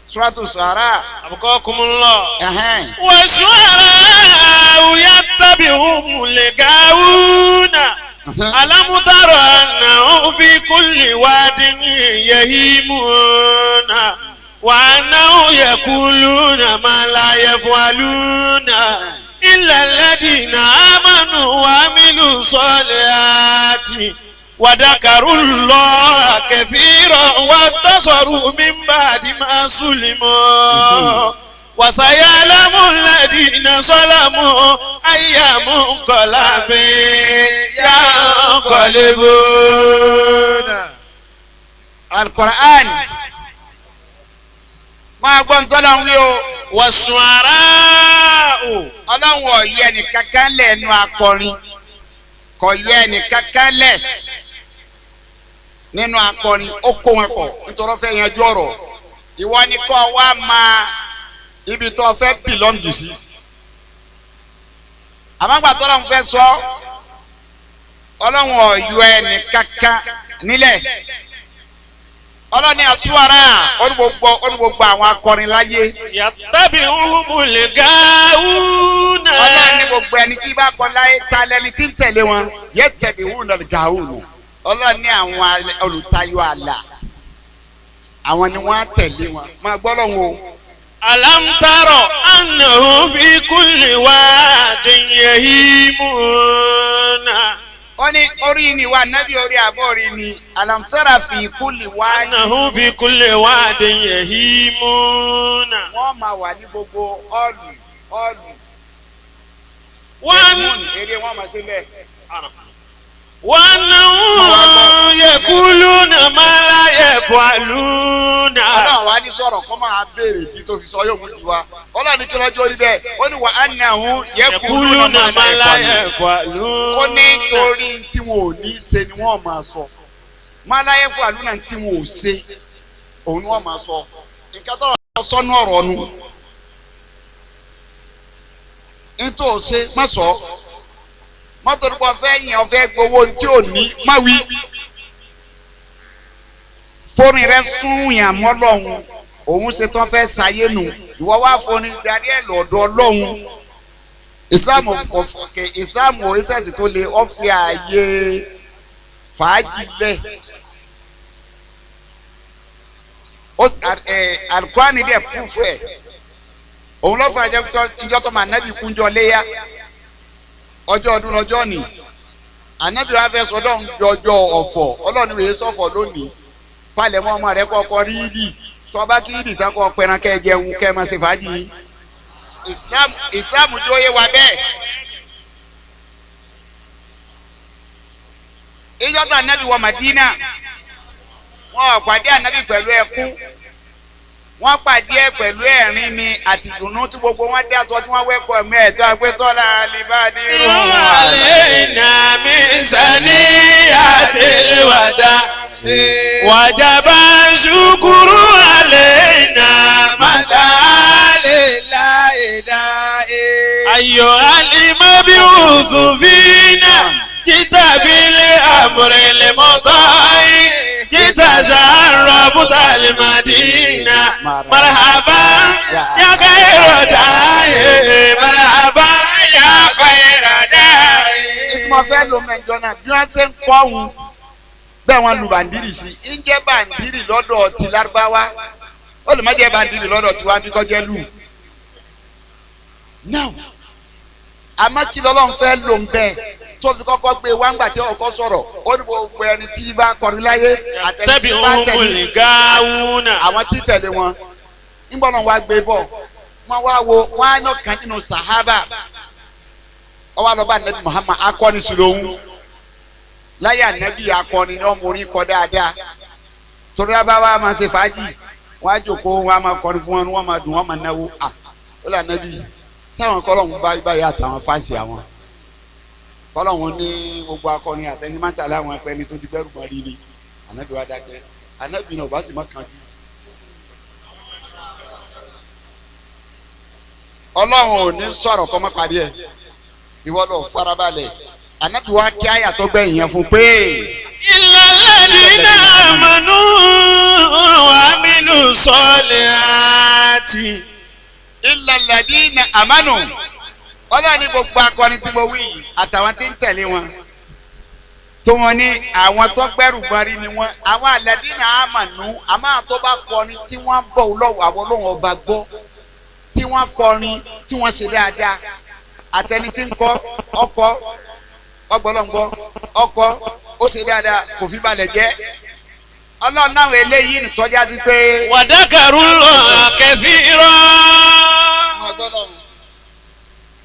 Suratu Shu'ara. Àbùkọ́-kumullah. Ẹ̀hẹ́n. والشعراء يتبعهم الغاوون ألم تر أنهم في كل واد يهيمون وأنهم يقولون ما لا يفعلون إلا الذين آمنوا وعملوا الصالحات وذكروا الله كثيرا وانتصروا من بعد ما ظلموا وسيعلم الذين ظلموا أي منقلب ينقلبون. Al-Qur'an máa gbọ́ ntọ́lá ń wí o. والشعراء Ọlọ́run ò yọ ẹnìkankan lẹ̀ ẹnu akọrin kò yọ ẹnìkankan lẹ̀ nínú akọrin ó kó wọn pọ̀ nítorí ó fẹ́ yanjú ọ̀rọ̀ ìwọ ni kọ́ wa máa Ibi tó fẹ́ bìlọ́ǹgì sí. Àmọ́ gbà tọ́lọ́run fẹ́ sọ, Ọlọ́run ọ̀yọ́ ẹnì kankan nílẹ̀. Ọlọ́ni àtúwárà onígbogbo àwọn akọrin láyé. Yattabi'uhumul gawuna. Ọlọ́ni gbogbo ẹni tí bá kọ láyé ta lẹni tí ń tẹ̀lé wọn yattabi'unal gawuna. Ọlọ́ni àwọn olùtayọ àlà àwọn ni wọ́n á tẹ̀lé wọn. Máa gbọ́ lọ́hùn o. Alam tara annahum fi kulli wadin yahimuna. Ó ní orí ni wà nábì orí àbọ̀ orí ni alam tara fi kulli wadin. Annahum fi kulli wadin yahimuna. Wọ́n máa wà ní gbogbo ọ̀lù ọ̀lù. Wọ́n eré wọn máa ṣe bẹ́ẹ̀. وأنهم يقولون ما لا يفعلون. Ọlọ́run wa ní sọ̀rọ̀ kọ́ máa béèrè bí tó fi sọ yóò mú ju wa. Ọlọ́run ní kí lọ́jọ́ orí bẹ́ẹ̀. Ó ní wa annahum يقولون ما لا يفعلون. Ó ní torí tí wọn ò ní ṣe ni wọ́n máa sọ. Ma la yaf'aluna tí wọn ò ṣe òun ni wọ́n máa sọ. Nǹkan tó rọ̀ sọ́nú ọ̀rọ̀ nu. Nítorí ṣe má sọ. Mọ́tò nípa ọ̀fẹ́ yẹn ọ̀fẹ́ gbowó tí ò ní má wí. Fóònù rẹ sún yàn mọ́ lọ́hùn òun ṣe tán fẹ́ ṣayé nù ìwọ wá fóònù darí ẹ̀ lọ́dọ̀ ọlọ́hun. Islam kò fọkẹ Islam ò ṣẹ̀ṣì tó le ó fi ààyè fàájì lẹ̀. Alukurani dẹ̀ púfù ẹ̀ òun lọ́fọ̀ àjẹjọ́ ìjọ tó máa nẹ́bí kúnjọ léyà ọjọ́ ọdún lọ́jọ́ ni ànábì wa fẹ́ sọ ọlọ́run jọjọ́ ọ̀fọ̀ ọlọ́run rèé sọ̀fọ̀ lónìí palẹ̀mọ́ ọmọ rẹ kọ́kọ́ rí ìdì tọ́ba kí ìdì tán kọ́ pẹran kẹ́ jẹun kẹ́ máa ṣe fàájì. Islam Islam jó yé wa bẹ́ẹ̀. Ìjọ tó ànábì wọ Madina wọn ò pàdé ànábì pẹ̀lú ẹkún wọ́n pàdé ẹ̀ pẹ̀lú ẹ̀rín ni àti ìdùnnú tí gbogbo wọn dá sọ tí wọ́n wẹ́kọ̀ ẹ̀mí ẹ̀ tó àgbẹ̀ tọ́lá alibadi rún علينا من ثنيات الوداع وجب الشكر علينا مدى أيها المبعوث فينا جئت بالأمر المطاع جئت شرفت المدينة مرحبا يا خير داعي مرحبا يا خير داعي. Ìtumọ̀ fẹ́ lo mẹ́jọ náà bí wọ́n ṣe ń kọ́ òun bẹ́ẹ̀ wọ́n lu bàndírì sí i ń jẹ́ bàndírì lọ́dọ̀ ti lárúbáwá ó lè má jẹ́ bàndírì lọ́dọ̀ tiwa bí kò jẹ́ lù. Now àmọ́ kí lọ́lọ́run fẹ́ lò ń bẹ́ẹ̀ tó fi kọ́kọ́ gbé wá ńgbà tí ọkọ sọ̀rọ̀ ó ní gbogbo ẹni tí bá kọrin láyé àtẹni tí bá Yattabi'uhumul tẹ̀lé gawuna. àwọn tí tẹ̀lé wọn ńgbọ́n náà wá gbé bọ̀ wọ́n wá wo wọ́n á ná kan nínú sàhábà ọwọ́ àlọ́ bá anabi Muhammad akọni sùlọ́hún láyé anabi akọni ní ọmọ orin kọ dáadáa torí abáwá máa ṣe fàájì wọ́n á jókòó wọ́n á máa kọrin fún wọn wọ́n máa dùn wọ́n máa náwó à ó lọ anabi sáwọn kọ́lọ́hún bá báyìí àtàwọn fáǹsì àwọn kọ́lọ́hún ní gbogbo akọni àtẹnimátà láwọn ẹni tó ti gbẹ́rù mọ́ rí ni anabi wa dákẹ́ anabi náà ò bá sì má kanjú. Ọlọ́run ò ní sọ̀rọ̀ kọ́ mọ́ parí ẹ̀ ìwọ lọ farabalẹ̀ anabi wa kí àyà tó gbẹ̀yìn yẹn fún pé. إلا الذين آمنوا وعملوا الصالحات. illa alladina amanu Ọlọ́run ní gbogbo akọni tí mo wí yìí àtàwọn tí ń tẹ̀lé wọn tó wọn ní àwọn tó gbẹ́rù gbọ́n rí ni wọn àwọn alladina amanu àmọ́ àwọn tó bá kọrin tí wọ́n bọ̀ lọ́wọ́ àwọn Ọlọ́run ọba gbọ́ tí wọ́n kọrin tí wọ́n ṣe dáadáa àtẹni tí ń kọ ọkọ ọgbọlọgbọ ọkọ ó ṣe dáadáa kò fi balẹ̀ jẹ́ Ọlọ́run náà eléyìí nìtọ́já sí pé. وذكروا الله كثيرا.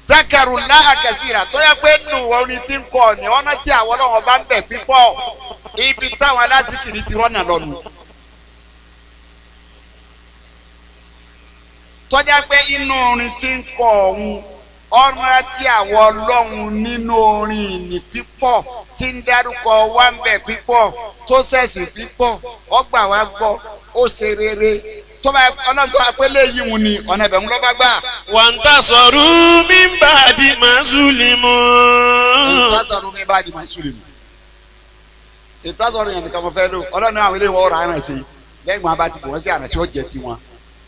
Dakaru náà kẹsìrà tó yẹ pé nù orin tí ń kọ ni ọ̀nà tí àwọn ọlọ́run bá ń bẹ̀ pípọ̀ ibi táwọn alásìkiri ti rọ́nà lọ́nu. Tọ́já pé inú orin tí ń kọ ọ̀hún ọ̀nà tí àwọn ọlọ́run nínú orin ìní pípọ̀ tí ń dárúkọ wá ń bẹ̀ pípọ̀ tó ṣẹ̀sìn pípọ̀ ọgbà wa gbọ́ ó ṣe rere Tọ́ba ọlọ́run tó apẹ́ léyìí mu ni ọ̀nà ìbẹ̀mú lọ́ba gbà. Wantasaru min ba'di ma zulimu. Ìtàsọ̀rọ̀ mi bá di ma ṣùlẹ̀ mu. Ìtàsọ̀rọ̀ yẹn nìkan mo fẹ́ lò ọlọ́run àwọn eléyìí wọ́n rà aràn sí lẹ́yìn wọn bá ti bọ̀ wọ́n sí àràn sí ọ̀jẹ̀ tiwọn.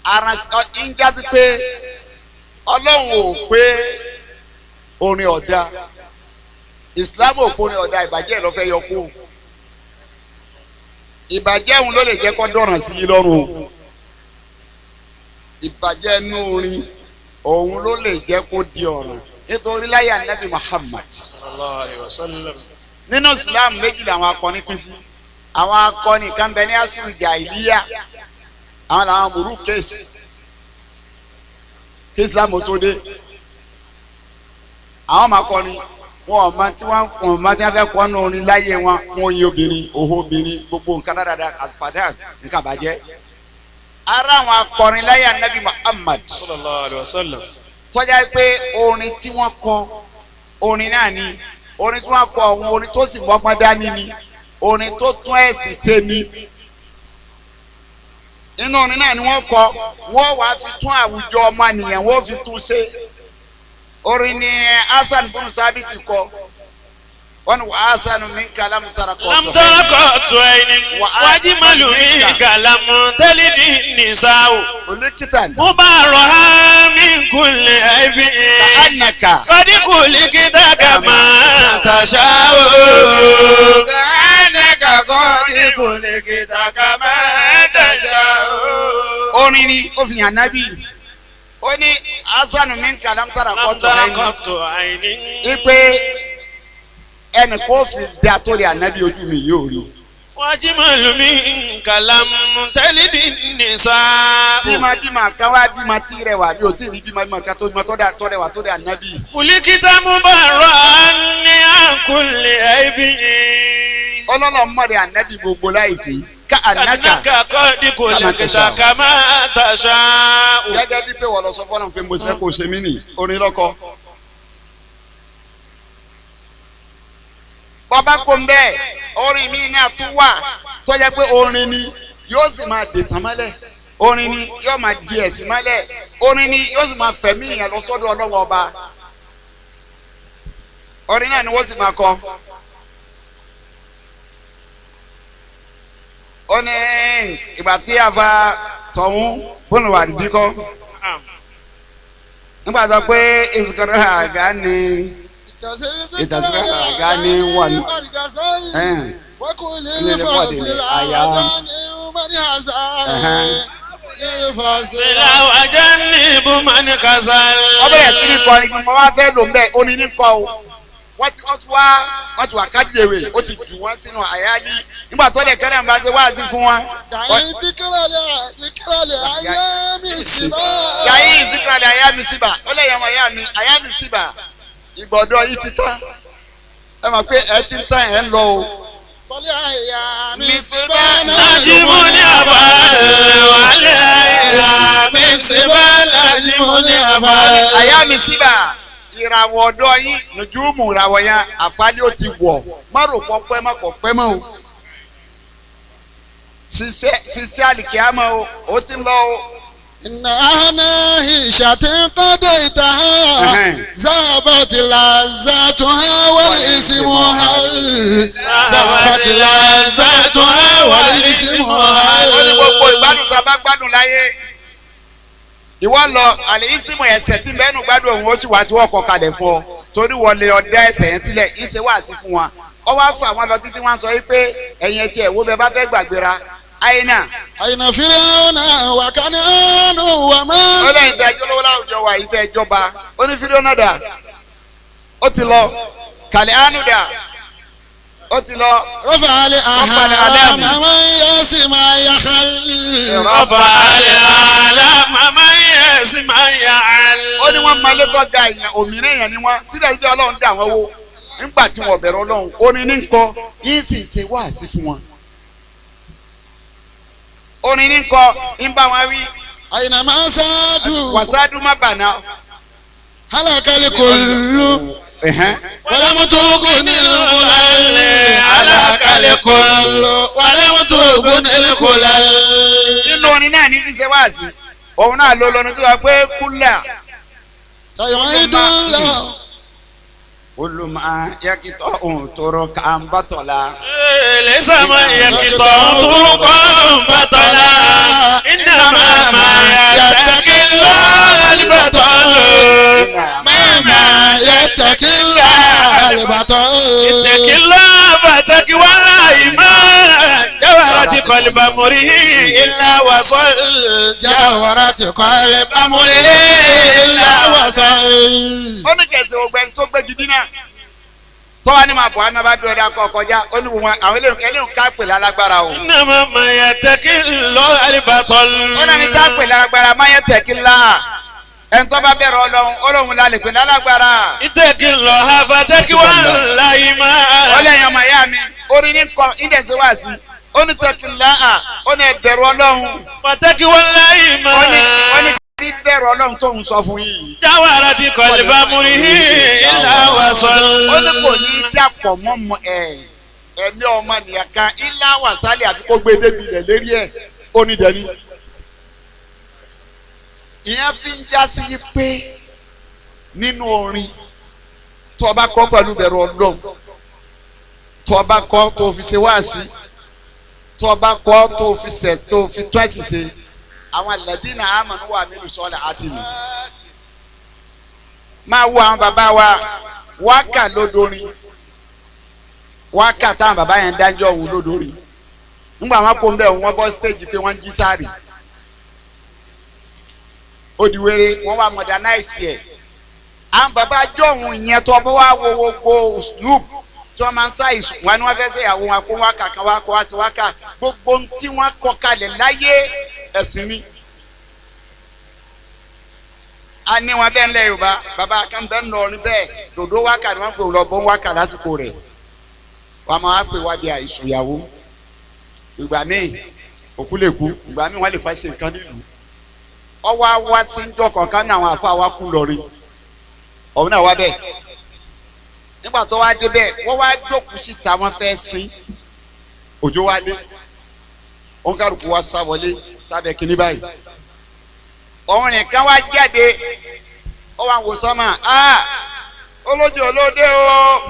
Aràn ń jásí pé ọlọ́run ò pé orin ọ̀dà Islam ò pé orin ọ̀dà ìbàjẹ́ ló fẹ́ yọ kú. Ìbàjẹ́ òun ló lè jẹ́ kó dọ̀ràn sí yín lọ́rùn o. Ìbàjẹ́ inú orin òun ló lè jẹ́ kó di ọ̀ràn nítorí láyé Ànábì Muhammad Sallallahu alayhi wa sallam. nínú Islam méjì làwọn akọni pín sí àwọn akọni kan bẹ ní asiru jahiliya àwọn làwọn mùrú kéésì kí Islam ó tó dé àwọn máa kọni wọn ò mọ tí wọn ò mọ tí wọn fẹ́ kọ́ nù orin láyé wọn fún oyin obìnrin òhò obìnrin gbogbo nǹkan dáadáa àfàdá nǹkan bàjẹ́ ara àwọn akọrin láyé Ànábì Muhammad Sallallahu alayhi wa sallam. tọ́já pé orin tí wọ́n kọ orin náà ni orin tí wọ́n kọ ọ̀hún orin tó sì mọ́gbọ́n dání ni orin tó tún ẹ̀sìn ṣe ni inú orin náà ni wọ́n kọ wọ́n wàá fi tún àwùjọ ọmọnìyàn wọ́n fi tún ṣe orin ni Hasan fún sábìtì kọ wọ́n ní Hasan min kalam tara kọ́ Lam taraqatu ayni wajmalu minka lam talidi nisa'u. olùkítà ní Mubarraha min kulli aibin. anaka Qad khuliqta kama tasha'u. كأنك قد خلقت كما تشاء. orin ni ó fi hàn nábì ó ní Hasan min kalam tara Lam kọ́ tó ẹni. taraqatu ayni. ipe ẹnì kó fi da tó lè ànábì ojú mi yóò rí. Wajmalu minka lam talidi nisa'u. bímọ bímọ kan wá bímọ tí rẹwà bí o tí ì rí bímọ bímọ kan tó bímọ tó dà tó rẹwà tó dà ànábì. Khuliqta mubarra'an min kulli aibin. ọlọ́lọ́ mọ̀rẹ́ ànábì gbogbo láì fi ká ànákà Annaka qad khuliqta kama tasha'u. gẹ́gẹ́ bí pé wọ́n lọ sọ fọ́nà pé mo fẹ́ kó o ṣe mí nì orin lọ́kọ. bọ́bá kò ń bẹ́ẹ̀ orin mi náà tún wà tó jẹ́ pé orin ni yóò sì máa dè tán mọ́lẹ̀ orin ni yóò máa di ẹ̀sìn mọ́lẹ̀ orin ni yóò sì máa fẹ̀mí ìyẹn lọ sọ́dọ̀ ọlọ́wọ́ ọba orin náà ni wọ́n sì máa kọ. ó ní ìgbà tí a fa tọ̀hún bónú wà níbí kọ́ nígbà tó pé ìsìkọ́rọ̀ àgá ni ìtàsíkà àga ní wà ní. Sila wajannibu man khazal. wọ́n bẹ̀rẹ̀ sí ní kọrin mo wá fẹ́ lò ń bẹ́ẹ̀ ó ní ní kọ́ o wọ́n ti wọ́n ti wá wọ́n ti wá kádìrèwé ó ti jù wọ́n sínú àyálí nígbà tó lè kẹ́lẹ́ nígbà tó wá sí fún wọn. yàyí ìsìkàlẹ̀ àyà mi síbà ó lè yàwọn àyà mi àyà mi síbà ìgbọ̀dọ̀ yìí ti tán ẹ mọ̀ pé ẹ ti ń tán ẹ ń lọ o. Najimuni abal wale àyà mi síbà ìràwọ̀ ọ̀dọ́ yín nùjúmù ìràwọ̀ yẹn àfálẹ́ ó ti wọ̀ má rò pọ̀ pẹ́ má kọ̀ pẹ́ mọ́ o. ṣiṣẹ́ ṣiṣẹ́ àlìkíyàmọ́ o ó ti ń lọ o. إنها هشة قضيتها ذهبت لذتها والاسم هل ذهبت لذتها والاسم ó ní gbogbo هل ìgbádùn tá a bá gbádùn láyé ìwọ lọ àlè ìsìnmọ̀ ẹ̀sẹ̀ tí mẹ́nu gbádùn òun ó sì wá sí wọ́ọ̀kọ̀ kalẹ̀ fún ọ torí wọ́n lè ọdẹ ẹsẹ̀ yẹn sílẹ̀ ìṣe wá sí fún wa ọ wá fún àwọn lọ títí wọ́n sọ wípé ẹ̀yin ẹtì ẹ̀ wo bẹ bá fẹ́ gbàgbéra àyínà أين فرعون وكنعان ó ومن lẹ́yìn tẹ́ ẹjọ́ lọ́wọ́ láwùjọ wa yìí tẹ́ ẹjọ́ ba ó ní fídíò dà ó ti lọ kàlẹ́ ánú dà ó ti lọ رفع الأهرام من يسمع يخل Rafa al-alama man yasma ya'al. ó ní wọ́n máa létọ́ ga èèyàn òmìnira èèyàn ni wọ́n síbẹ̀ síbẹ̀ ọlọ́run dà wọ́n wó nígbà tí wọ́n bẹ̀rẹ̀ ọlọ́run ó ní ní nǹkan yín sì ṣe wáàsí fún wọn. orin ní nǹkan ń bá wọn wí أينما سادوا wàsádùn má bàná. هلك الكل ولم تغن القلل هلك الكل ولم تغن القلل nínú orin Orin náà ní fi ṣe wáàsí. Òun náà ló lọ́nu tó wá pé kúlà. Sayu'idullah. Olùmọ̀ yakitọ̀ òun tọrọ ká ń bá tọ̀ la. Lẹ́sà máa yẹ kìtọ̀ túrúkọ̀ bàtàlá. Innama ma yattaqillah al-batal. Mama yattaqillah al-batal. Ittaqillah fataqwallahi ma jawarat qalba mri'in illa wasal. Jawarat qalba mri'in illa wasal. Ó ní kẹsì ògbẹ́ni tó gbé gidi náà. Tọ́wá ní máa bọ̀ á máa bá bí ọ̀dà kọ́ kọjá ó ní wọn àwọn eléyìí ká pè lálágbára o. Innama ma yattaqillah al-batal. Ó náà ní tá pè lálágbára má yẹ tẹ̀kí ńlá. Ẹni tó bá bẹ̀rẹ̀ Ọlọ́run Ọlọ́run la lè pè lálágbára. Ittaqillah fataqwallahi ma. Ọlẹ́yin ọmọ ìyá mi orin ní kọ ìdẹ̀sí wá sí ó ní tẹ̀kí ńlá ó ní ẹbẹ̀rù Ọlọ́run. Fataqwallahi ma. Ó ní kí bẹ̀rù Ọlọ́run tó ń sọ fún yìí. Jawarat qalba mri'in illa wasal. Ó ní kò ní dàpọ̀ mọ́ ẹ̀mí ọmọ nìyẹn kan ilá wàsálẹ̀ àfi kó gbé débi ilẹ̀ lérí ẹ̀ ó ní dẹ́ni. Ìyẹn fi ń já sí pé nínú orin tó o bá kọ́ pẹ̀lú bẹ̀rù Ọlọ́run tó o bá kọ́ tó o fi ṣe wáàsí tó o bá kọ́ tó o fi ṣẹ̀ tó o fi tó ẹ̀sìn ṣe àwọn alladina amanu wa amilu sọ́ọ̀lẹ̀ àti mi. Máa wo àwọn bàbá wa wákà lódorin wákà táwọn bàbá yẹn dájọ́ òun lódorin nígbà wọn kó ń bẹ̀ wọ́n bọ́ stéèjì pé wọ́n ń jí sáré ó di wéré wọ́n wá modernize ẹ̀. Àwọn bàbá jọ̀hún yẹn tó bọ́ wá wo gbogbo loop tí wọ́n máa ń sá ìsùn wọn ni wọ́n fẹ́ ṣèyàwó wọn kó wákà kan wá kó wá sí wákà gbogbo ohun tí wọ́n kọ kalẹ̀ láyé ẹ̀sìn ni. A ní wọn bẹ́ẹ̀ ńlẹ̀ Yorùbá bàbá kan bẹ́ẹ̀ ń lọrin bẹ́ẹ̀ dòdó wákà ni wọ́n pè lọ bọ́ wákà lásìkò rẹ̀ wọ́n máa pè wá bí àìsùn ìyàwó ìgbà míì òkú lè kú ìgbà míì wọ́n lè fa ṣe nǹkan nílùú ọwọ́ wá sí njọ́ kọ̀ọ̀kan ní àwọn àfa wa kú lọrin ọ̀hún náà wá bẹ́ẹ̀ nígbà tó wá dé bẹ́ẹ̀ wọ́n wá jókòó síta wọ́n fẹ́ sin òjò wá dé òun kálukú wá sá wọlé sábẹ́ kínní báyìí òun nìkan wá jáde ó wá wò sọ́mà á olójú olóde o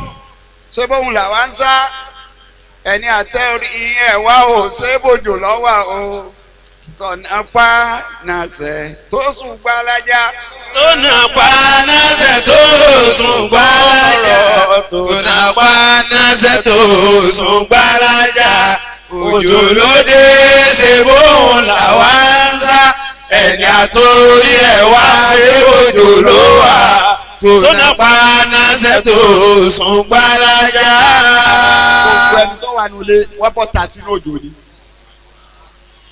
ṣé bóun là wá ń sá ẹni àtẹ orí ẹ̀ wá o ṣé bòjò lọ́wọ́ o tọ̀nà pa nàṣẹ tó sùn gbalaja. Tọ̀nà pa nàṣẹ tó sùn gbalaja. Tọ̀nà pa nàṣẹ tó sùn gbalaja. Òjò ló dé ṣe bóun làwa ń sá. Ẹni àtòrí ẹ̀ wá ṣé bòjò ló wà. Tọ̀nà pa nàṣẹ tó sùn gbalaja. Gbogbo ẹni tó wà nílé wọ́n bọ́ ta sínú òjò ni.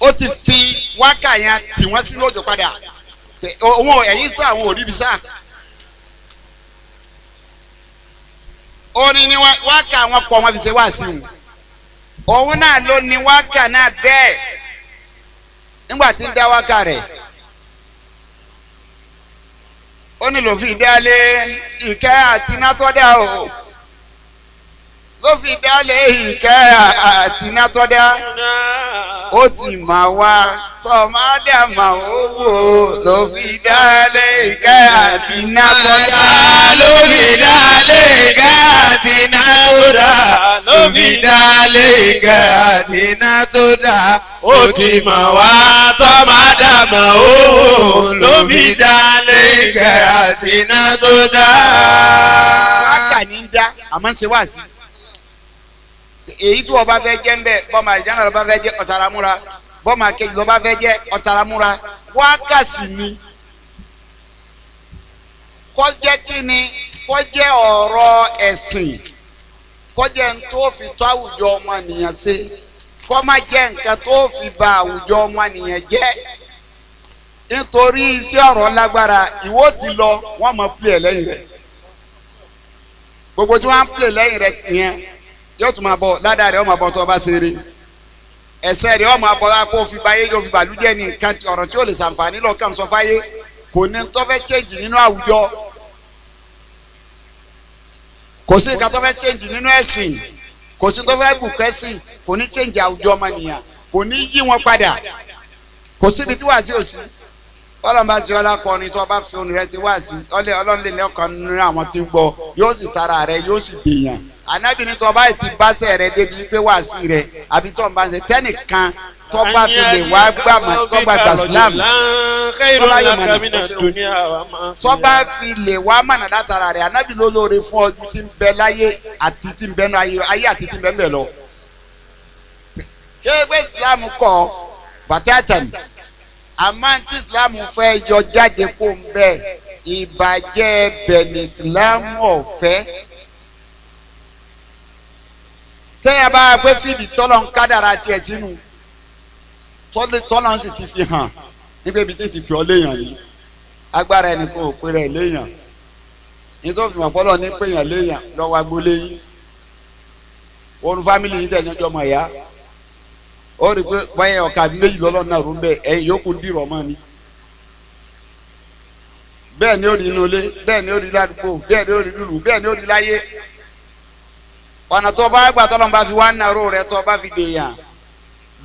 Ó ti fi wákà yẹn tì wọ́n sínú òjò padà. Òun ẹ̀yìn sá àwọn ò ríbi sá. Orin ni wákà wọn kọ wọn fi ṣe wá sí i. Òun náà ló ní wákà náà bẹ́ẹ̀ nígbà tí ń dá wákà rẹ̀. Ó ní ló fi dálé ìkẹ́ àti nátọ́dá o. Ló fi dálé ìkẹ́ àti nátọ́dá. Ó ti mà wá tọ́mádàmà owó ló fi dálé ìkẹ́ àti nátọ́dá. Ló fi dálé ìkẹ́ àti nátọ́dá. Ló fi dálé ìkẹ́ àti nátọ́dá. Ó ti mà wá tọ́mádàmà owó ló fi dálé ìkẹ́ àti nátọ́dá. Wákà ní ń dá àmọ́ ń ṣe wá sí. Èyí tí wọ́n bá fẹ́ jẹ́ ń bẹ̀ bọ́mọ àlìjáná lọ́ba fẹ́ jẹ́ ọ̀tàrà múra bọ́mọ akéjì lọ́ba fẹ́ jẹ́ ọ̀tàrà múra wákàsí ni. Kó jẹ́ kí ni kó jẹ́ ọ̀rọ̀ ẹ̀sìn kó jẹ́ n tó fi tó àwùjọ ọmọnìyàn ṣe kó má jẹ́ nǹkan tó fi ba àwùjọ ọmọnìyàn jẹ́ nítorí iṣẹ́ ọ̀rọ̀ lágbára ìwọ ti lọ wọ́n mọ̀ pílẹ̀ lẹ́yìn rẹ̀ gbogbo tí wọ́n á pílẹ̀ lẹ́yìn rẹ̀ yẹn yóò tún máa bọ̀ ládàá rẹ̀ ó máa bọ̀ tó o bá ṣe eré ẹsẹ̀ rẹ̀ ó máa bọ̀ kó o fi ba ayé yóò fi bàlújẹ́ ní nǹkan ọ̀rọ̀ tí ó lè ṣàǹfààní lọ́kàn sọ fáyé kò ní tó fẹ́ change nínú àwùjọ kò sí nǹkan tó fẹ́ change nínú ẹ̀sìn kò sí tó fẹ́ bùkẹ́sìn kò ní change àwùjọ ọmọnìyàn kò ní yí wọn padà Kò síbi tí wàásì ò sí. Ọlọ́run bá ti ọlá kọrin tó bá fi ohun rẹ ti wáàsí Ọlọ́run lè ní ọkàn nínú àwọn tí ń gbọ́ yóò sì tara rẹ yóò sì dèèyàn. Ànábì ní tó bá ti báṣẹ rẹ débi pé wàásì rẹ àbí tó ń bá ṣe tẹ́nìkan tó bá fi lè wá gbà mọ́ tó bá gbà sílámù tó bá yọ mọ̀nà tó bá fi lè wá mọ̀nà látara rẹ Ànábì ló lóore fún ọdún tí ń bẹ láyé àti tí ń bẹ nú ayé àti tí ń bẹ ń bẹ lọ. Kéwé sílámù kọ bàtàtàn àmọ́ tí islam fẹ́ yọ jáde kó ń bẹ ìbàjẹ́ bẹ̀ ní islam ọ̀fẹ́. Tẹ́yà bá pé fídì tọ́lọ̀ ń kádàrà tiẹ̀ sínú tọ́lọ̀ ń sì ti fi hàn nígbà ibi tí ti pè ọ́ léèyàn ni agbára ẹnìkan ò pé rẹ̀ léèyàn ní tó fi mọ̀ pọ́lọ̀ ní péyàn léèyàn lọ́wọ́ agboolé yín òun fámìlì yín tẹ̀ ní ọjọ́ mọ̀ ẹ̀yà ó rí i pé báyẹn ọ̀ka méjì lọ́lọ́ náà rú bẹ́ẹ̀ ẹ̀yìn yòókù ń dìrọ̀ mọ́ ni. Bẹ́ẹ̀ ni ó rí inú ilé bẹ́ẹ̀ ni ó rí ládùúgbò bẹ́ẹ̀ ni ó rí lùlù bẹ́ẹ̀ ni ó rí láyé. Ọ̀nà tó bá gbà tọ́lọ́ bá fi wá nàró rẹ tó bá fi dèèyàn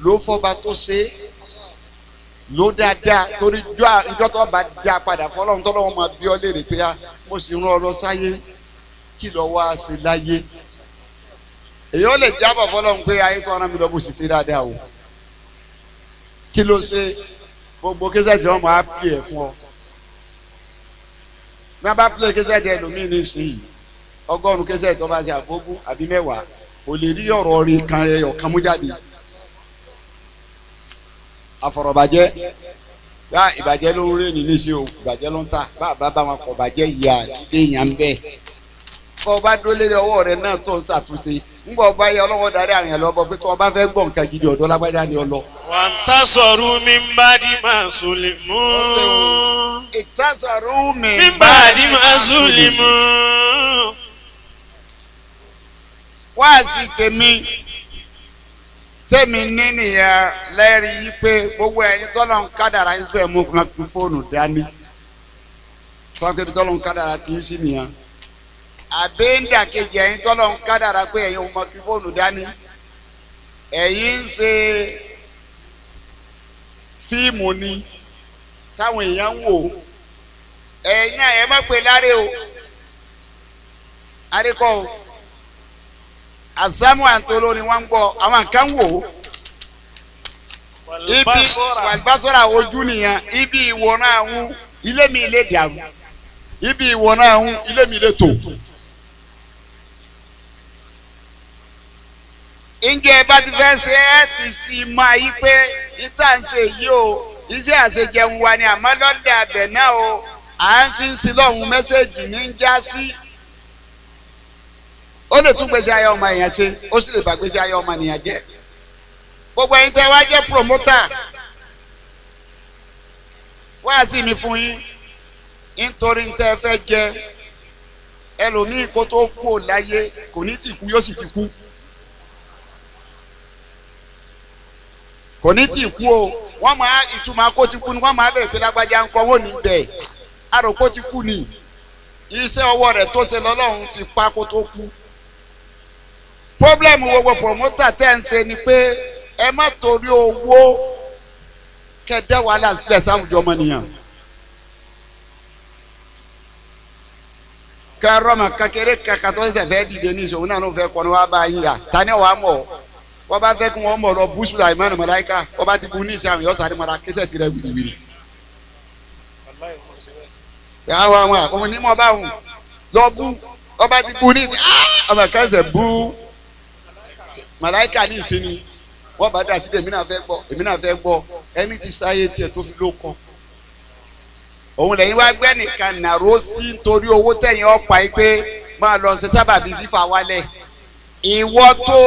ló fọba tó ṣe é ló dáadáa torí ìjọ tó bá dá padà fọlọ́run tọ́lọ́run máa bí ọ léèrè pé mo sì rán ọ lọ sáyé kí lọ wá ṣe láyé. Èyí ó lè jábọ̀ fọlọ́run pé ayé tó rán mi lọ bó sì ṣe dáadáa o. Kí ló ṣe gbogbo kẹsẹ̀ tí wọ́n máa pè é fún ọ. Bí wọ́n bá pè kẹsẹ̀ tí ẹlòmíì ní ìsìn yìí 100 kẹsẹ̀ tó bá ṣe àfọ́gún àbí 10 kò lè rí ọ̀rọ̀ rí kan rẹ̀ ọ̀kan mú jáde. Àfọ̀rọ̀bàjẹ́ bá ìbàjẹ́ ló ń rè ní níṣẹ́ o ìbàjẹ́ ló ń tà bá bá wọn kọ̀ bàjẹ́ ìyá ìdéyàn ń bẹ́ẹ̀. Bọ́ ọ bá dúró lérí ọwọ́ rẹ náà tó ń ṣàtúnṣe ńgbọ́ ọba yẹ ọlọ́wọ́ darí àwọn èèyàn lọ́bọ̀ pé tó ọba fẹ́ gbọ́ nǹkan gidi ọ̀dọ́ lágbájá ni ọ lọ. Wà á tasọ̀rù mi ń bá di máa sùlì mú. Ìtasọ̀rù mi ń bá di máa sùlì mú. Wáàsí tèmi tèmi ní nìyẹn lẹ́rìí yí pé gbogbo ẹ̀yin tọ́lọ̀ ń kádàrá yín fẹ́ mú fóònù dání. Tọ́kẹ́ bí tọ́lọ̀ ń kádàrá ti ń sí nìyẹn. Àbẹ́ńdà kejì ẹ̀yin tọ́lọ̀ ń kádàrá pé ẹ̀yin ò mọ kí fóònù dání ẹ̀yin ń ṣe fíìmù ni táwọn èèyàn ń wò ẹ̀yin náà ẹ má pè láre o àríkọ́ o àsámù àǹtolo ni wọ́n ń gbọ́ àwọn kan wò ó ibi wàlúbásọ́ra ojú nìyẹn ibi ìwòran àwọn ilé mi lè dàrú ibi ìwòran àwọn ilé mi lè tò. Ǹjẹ́ ẹ bá ti fẹ́ ṣe é ti sì máa yí pé ìta ń ṣe yìí o iṣẹ́ àṣejẹun wa ni àmọ́ lọ́dẹ abẹ náà o à ń fi ń sin lọ́hùn mẹ́sẹ̀gì ní ń já sí. Ó lè tún gbèsè ayé ọmọ èèyàn ṣe ó sì lè bà gbèsè ayé ọmọ ènìyàn jẹ́. Gbogbo ẹ̀yin tẹ́ wá jẹ́ promoter wá sí mi fún yín nítorí tẹ́ fẹ́ jẹ ẹlòmíì kó tó kú ò láyé kò ní tì kú yóò sì ti kú. Kò ní tì kú o wọ́n máa ìtumọ̀ kó ti kú ni wọ́n máa bẹ̀rẹ̀ pé lágbájá ń kọ́ wọ́n ní bẹ̀ àrò kó ti kú ni iṣẹ́ ọwọ́ rẹ̀ tó ṣe lọ́lọ́run fi pa kó tó kú. Pọ́blẹ́mù gbogbo promoter tẹ́ ń ṣe ni pé ẹ má torí owó kẹ́ dá wàhálà sílẹ̀ sáwùjọ ọmọnìyàn. Kẹ́ rọ́mọ kékeré kàkà tó ṣẹ̀ṣẹ̀ fẹ́ dìde ní ìṣòwò náà ló fẹ́ kọ́ ni wàá bá yín yà tani wàá mọ̀ ọ́ wọ́n bá fẹ́ kí wọ́n mọ̀ lọ bú Sùlàìmánù màláíkà wọ́n bá ti bu ní ìṣe àwọn yọ̀ọ́sà àdìmọ́ra kẹsẹ̀ ti rẹ̀ wìrìwìrì. Àwọn àwọn onímọ̀ bá wù lọ bú wọ́n bá ti bu ní ìṣe ọmọ kẹsẹ̀ bú màláíkà ní ìsinmi wọ́n bá dà síbẹ̀ èmi náà fẹ́ gbọ́ èmi náà fẹ́ gbọ́ ẹni tí sáyé tiẹ̀ tó fi ló kọ. Òun lẹ́yìn wá gbẹ́ nìkan nàró sí nítorí owó tẹ̀yìn ọ̀pá yìí pé máa lọ ṣe sábàbí fífa wálẹ̀. Ìwọ tó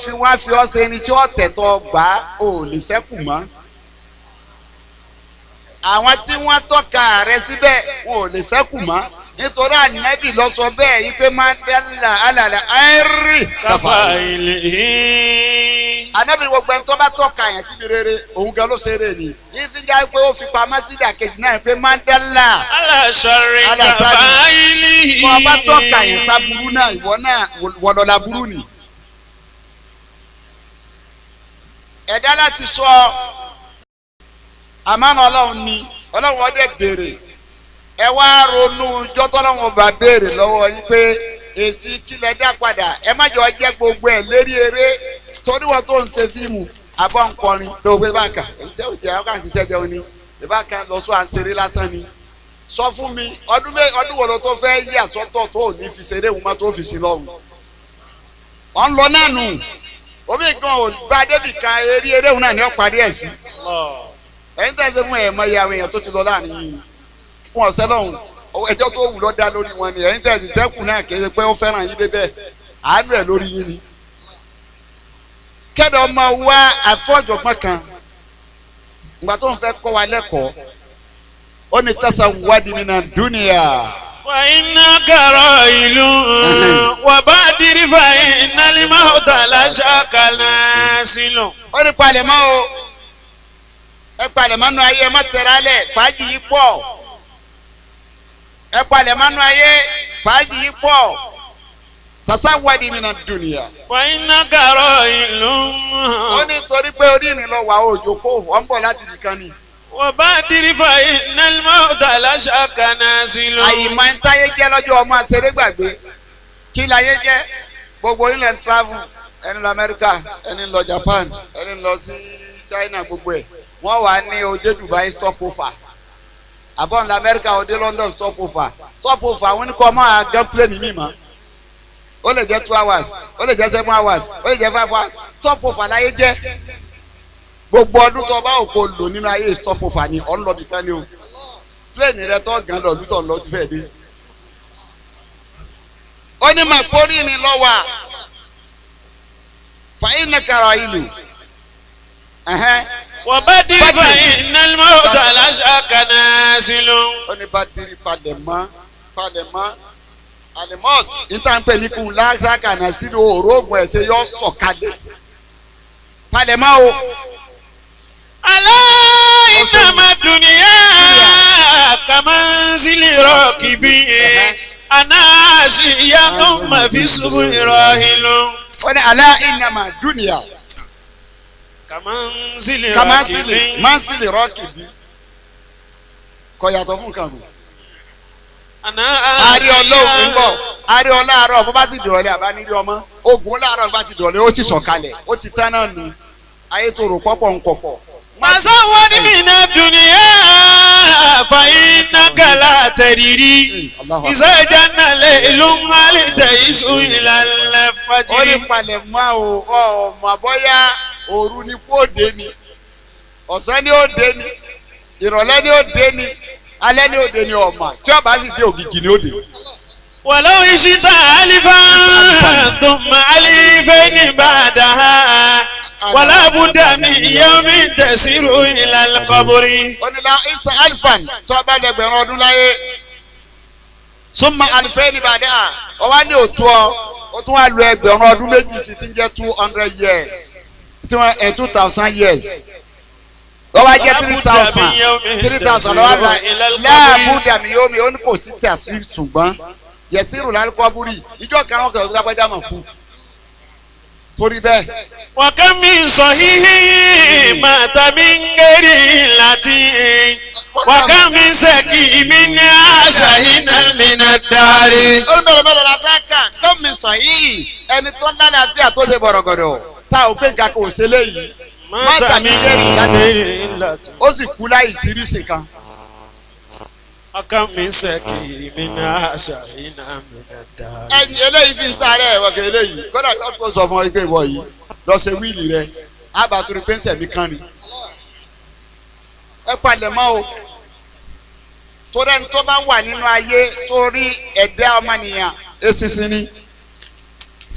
fi wá fi ọ́ ṣe ẹni tí ó tẹ̀tọ̀ gbà ò lè ṣẹ́kù mọ́. Àwọn tí wọ́n tọ́ka rẹ síbẹ̀ wọn ò lè ṣẹ́kù mọ́ nítorí ànábì lọ sọ bẹ́ẹ̀ yìí pé máa dálà alàlà àìrí káfá ilé. Ànábì gbogbo ẹni tó bá tọ́ka yẹn síbi rere òun gan ló ṣe eré ni ìfíjà pé ó fi pamọ́ sí ìdàkejì náà pé máa dálà aláṣọrin káfá ilé. tó o bá tọ́ka yẹn sábúrú náà ìwọ náà wọlọ́lá burú ni. Ẹ̀dá láti sọ Àmánà ọlọ́run ni ọlọ́run ọdẹ béèrè. Ẹ wá ronú jọ́tọ́ ọlọ́run ọba béèrè lọ́wọ́ yín pé èsì kílẹ̀ dá padà. Ẹ má jọ jẹ́ gbogbo ẹ̀ lérí eré torí wọn tó ń ṣe fíìmù àbọ̀ nkọrin tó gbé báńkà. Ṣé òjì àwọn kan ṣiṣẹ́ jẹun ni? Ìbákan lọ sọ à ń ṣeré lásán ni. Sọ fún mi ọdún wo ló tó fẹ́ yí àsọtọ̀ tó ò ní fi ṣeré òun má tó fi sí lọ́rùn. Ọ̀ ń lọ náà nù. Omi kan ò bá débì kan eré eré òun náà ní ọ̀parí ẹ̀ sí. Ẹ̀yin tẹ̀sí fún ẹ̀ mọ iye àwọn èèyàn tó ti lọ láàrin yìí. Wọn ọ̀sẹ́ lọ́hùn ẹjọ́ tó wù lọ́ dá lórí wọn ni ẹ̀yin tẹ̀sí sẹ́kù náà kì í ṣe pé ó fẹ́ràn yín débẹ̀ àánú ẹ̀ lórí yín ni. Kẹ́dọ̀ ọmọ wa àfọ́jọ̀gbọ́n kan ìgbà tó ń fẹ́ kọ́ wa lẹ́kọ̀ọ́ ó ní tasa wádìí mi náà dúnìyà. فإنك رائل وبادر فإن الموت لا شك نازل. Ó ní palẹ̀mọ́ o, ẹ palẹ̀mọ́ nu ayé, ẹ má tẹ̀ra lẹ̀, fàájì yìí pọ̀. Ẹ palẹ̀mọ́ nu ayé, fàájì yìí pọ̀. Tasa wádìí mi náà dúnìyà. فإنك رائل. Ó ní torí pé orí ìrìn lọ wà òjò kó wọ́n ń bọ̀ láti ibìkan ni. وبادر فإن الموت لا شك نازل. Àyìnbá ń táyé jẹ́ lọ́jọ́ ọmọ àṣẹré gbàgbé. Kí láyé jẹ́? Gbogbo ilẹ̀ ń travel, ẹni lọ Amẹ́ríkà, ẹni lọ Japan, ẹni lọ sí China, gbogbo ẹ̀. Wọ́n wà ní òde Dubai stop over. Àbọ̀ ńlọ Amẹ́ríkà, òde London stop over. Stop over wọ́n ní kọ́ máa gán plane mi mọ́. Ó lè jẹ́ 2 hours, ó lè jẹ́ 7 hours, ó lè jẹ́ 5 hours. Stop over láyé jẹ́. Gbogbo ọdún tó bá òkò lò nínú ayé stop over ni ọ̀ ń lọ bìkan ni o. Plane rẹ tó gan lọ lútọ̀ lọ ti fẹ́ dé. Ó ní mà kórìí ni lọ wà. Fàyín ní kàrọ̀ ìlú. وبادر فإن الموت لا شك نازل. Ó ní bádìrí palẹ̀mọ́ palẹ̀mọ́ alimọ́t níta ń pè ní kún lásàkà náà sínú òrógùn ẹ̀sẹ̀ yọ sọ̀kalẹ̀ palẹ̀mọ́ o. ألا إنما الدنيا كمنزل راكب أنا عاشية ثم في السبل راحل. Ó ní alá ìnàmà dúnìyà كمنزل kàmánsìlì راكب mánsìlì rọ́ọ̀kì bí kò yàtọ̀ fún nǹkan kù. أنا Àrí ọlọ́ọ̀gùn bọ̀, عاشية àrí ọláàárọ̀ bó bá ti dìrọ̀lẹ́ àbá nílé ọmọ, ogun láàárọ̀ bó bá ti dìrọ̀lẹ́ ó sì sọ̀kalẹ̀, ó ti tán náà nù. Ayé tó rò pọ́pọ̀ ń kọ̀pọ̀. تزود من الدنيا فإنك لا تدري إذا جن ليل هل تعيش إلى Ó ní الفجر. palẹ̀ mọ́ o, ọmọ bọ́yá òru ni kú òde ni, ọ̀sán ni ó dé ni, ìrọ̀lẹ́ ni ó dé ni, alẹ́ ni ó dé ni ọ̀mà, tí ó bá sì dé ògìgì ni ó dé. ولو عشت ألفا ثم ألفين بعدها ولا بد من يوم تسير إلى القبر. Ó ní la isa alifan tó bá lẹ́gbẹ̀rún ọdún láyé súnmọ́ alifẹ́ ní bàdá ọwá ní òtún ọ ó tún wá lu ẹgbẹ̀rún ọdún méjì sí ti ń jẹ́ 200 years tí wọ́n ẹ̀ 2000 years lọ́wọ́ jẹ́ 3000 3000 lọ́wọ́ la láàbù dàmí yóò mi ó ní kò sí tẹ̀sí ṣùgbọ́n yẹ̀sí rò lálùkọ́ búrì ìjọ kan wọn kàn lágbájá mọ̀ kú torí bẹ́ẹ̀. وكم من صحيح مات من غير علة وكم من سقيم عاش حين من الدهر. Ó ní bẹ̀rẹ̀ bẹ̀rẹ̀ la fẹ́ kà kọ́ mi sọ yìí ẹni tó lálàáfíà tó ṣe bọ̀rọ̀gọ̀dọ̀ tá ò pé nǹkan kò ṣe léyìí مات من غير علة ó sì kú láì sírísì kan. وكم من سقيم عاش حين من الدهر. Ẹni eléyìí ti ń sáré ẹ̀wọ̀n kẹ́ eléyìí kódà tó sọ fún ọ pé ìwọ yìí lọ ṣe wíìlì rẹ àbàtúrú pẹ́ńsẹ̀ mi kan ni. Ẹ palẹ̀ mọ́ o torí ẹni tó bá wà nínú ayé sórí ẹ̀dá ọmọnìyàn eṣinṣin ni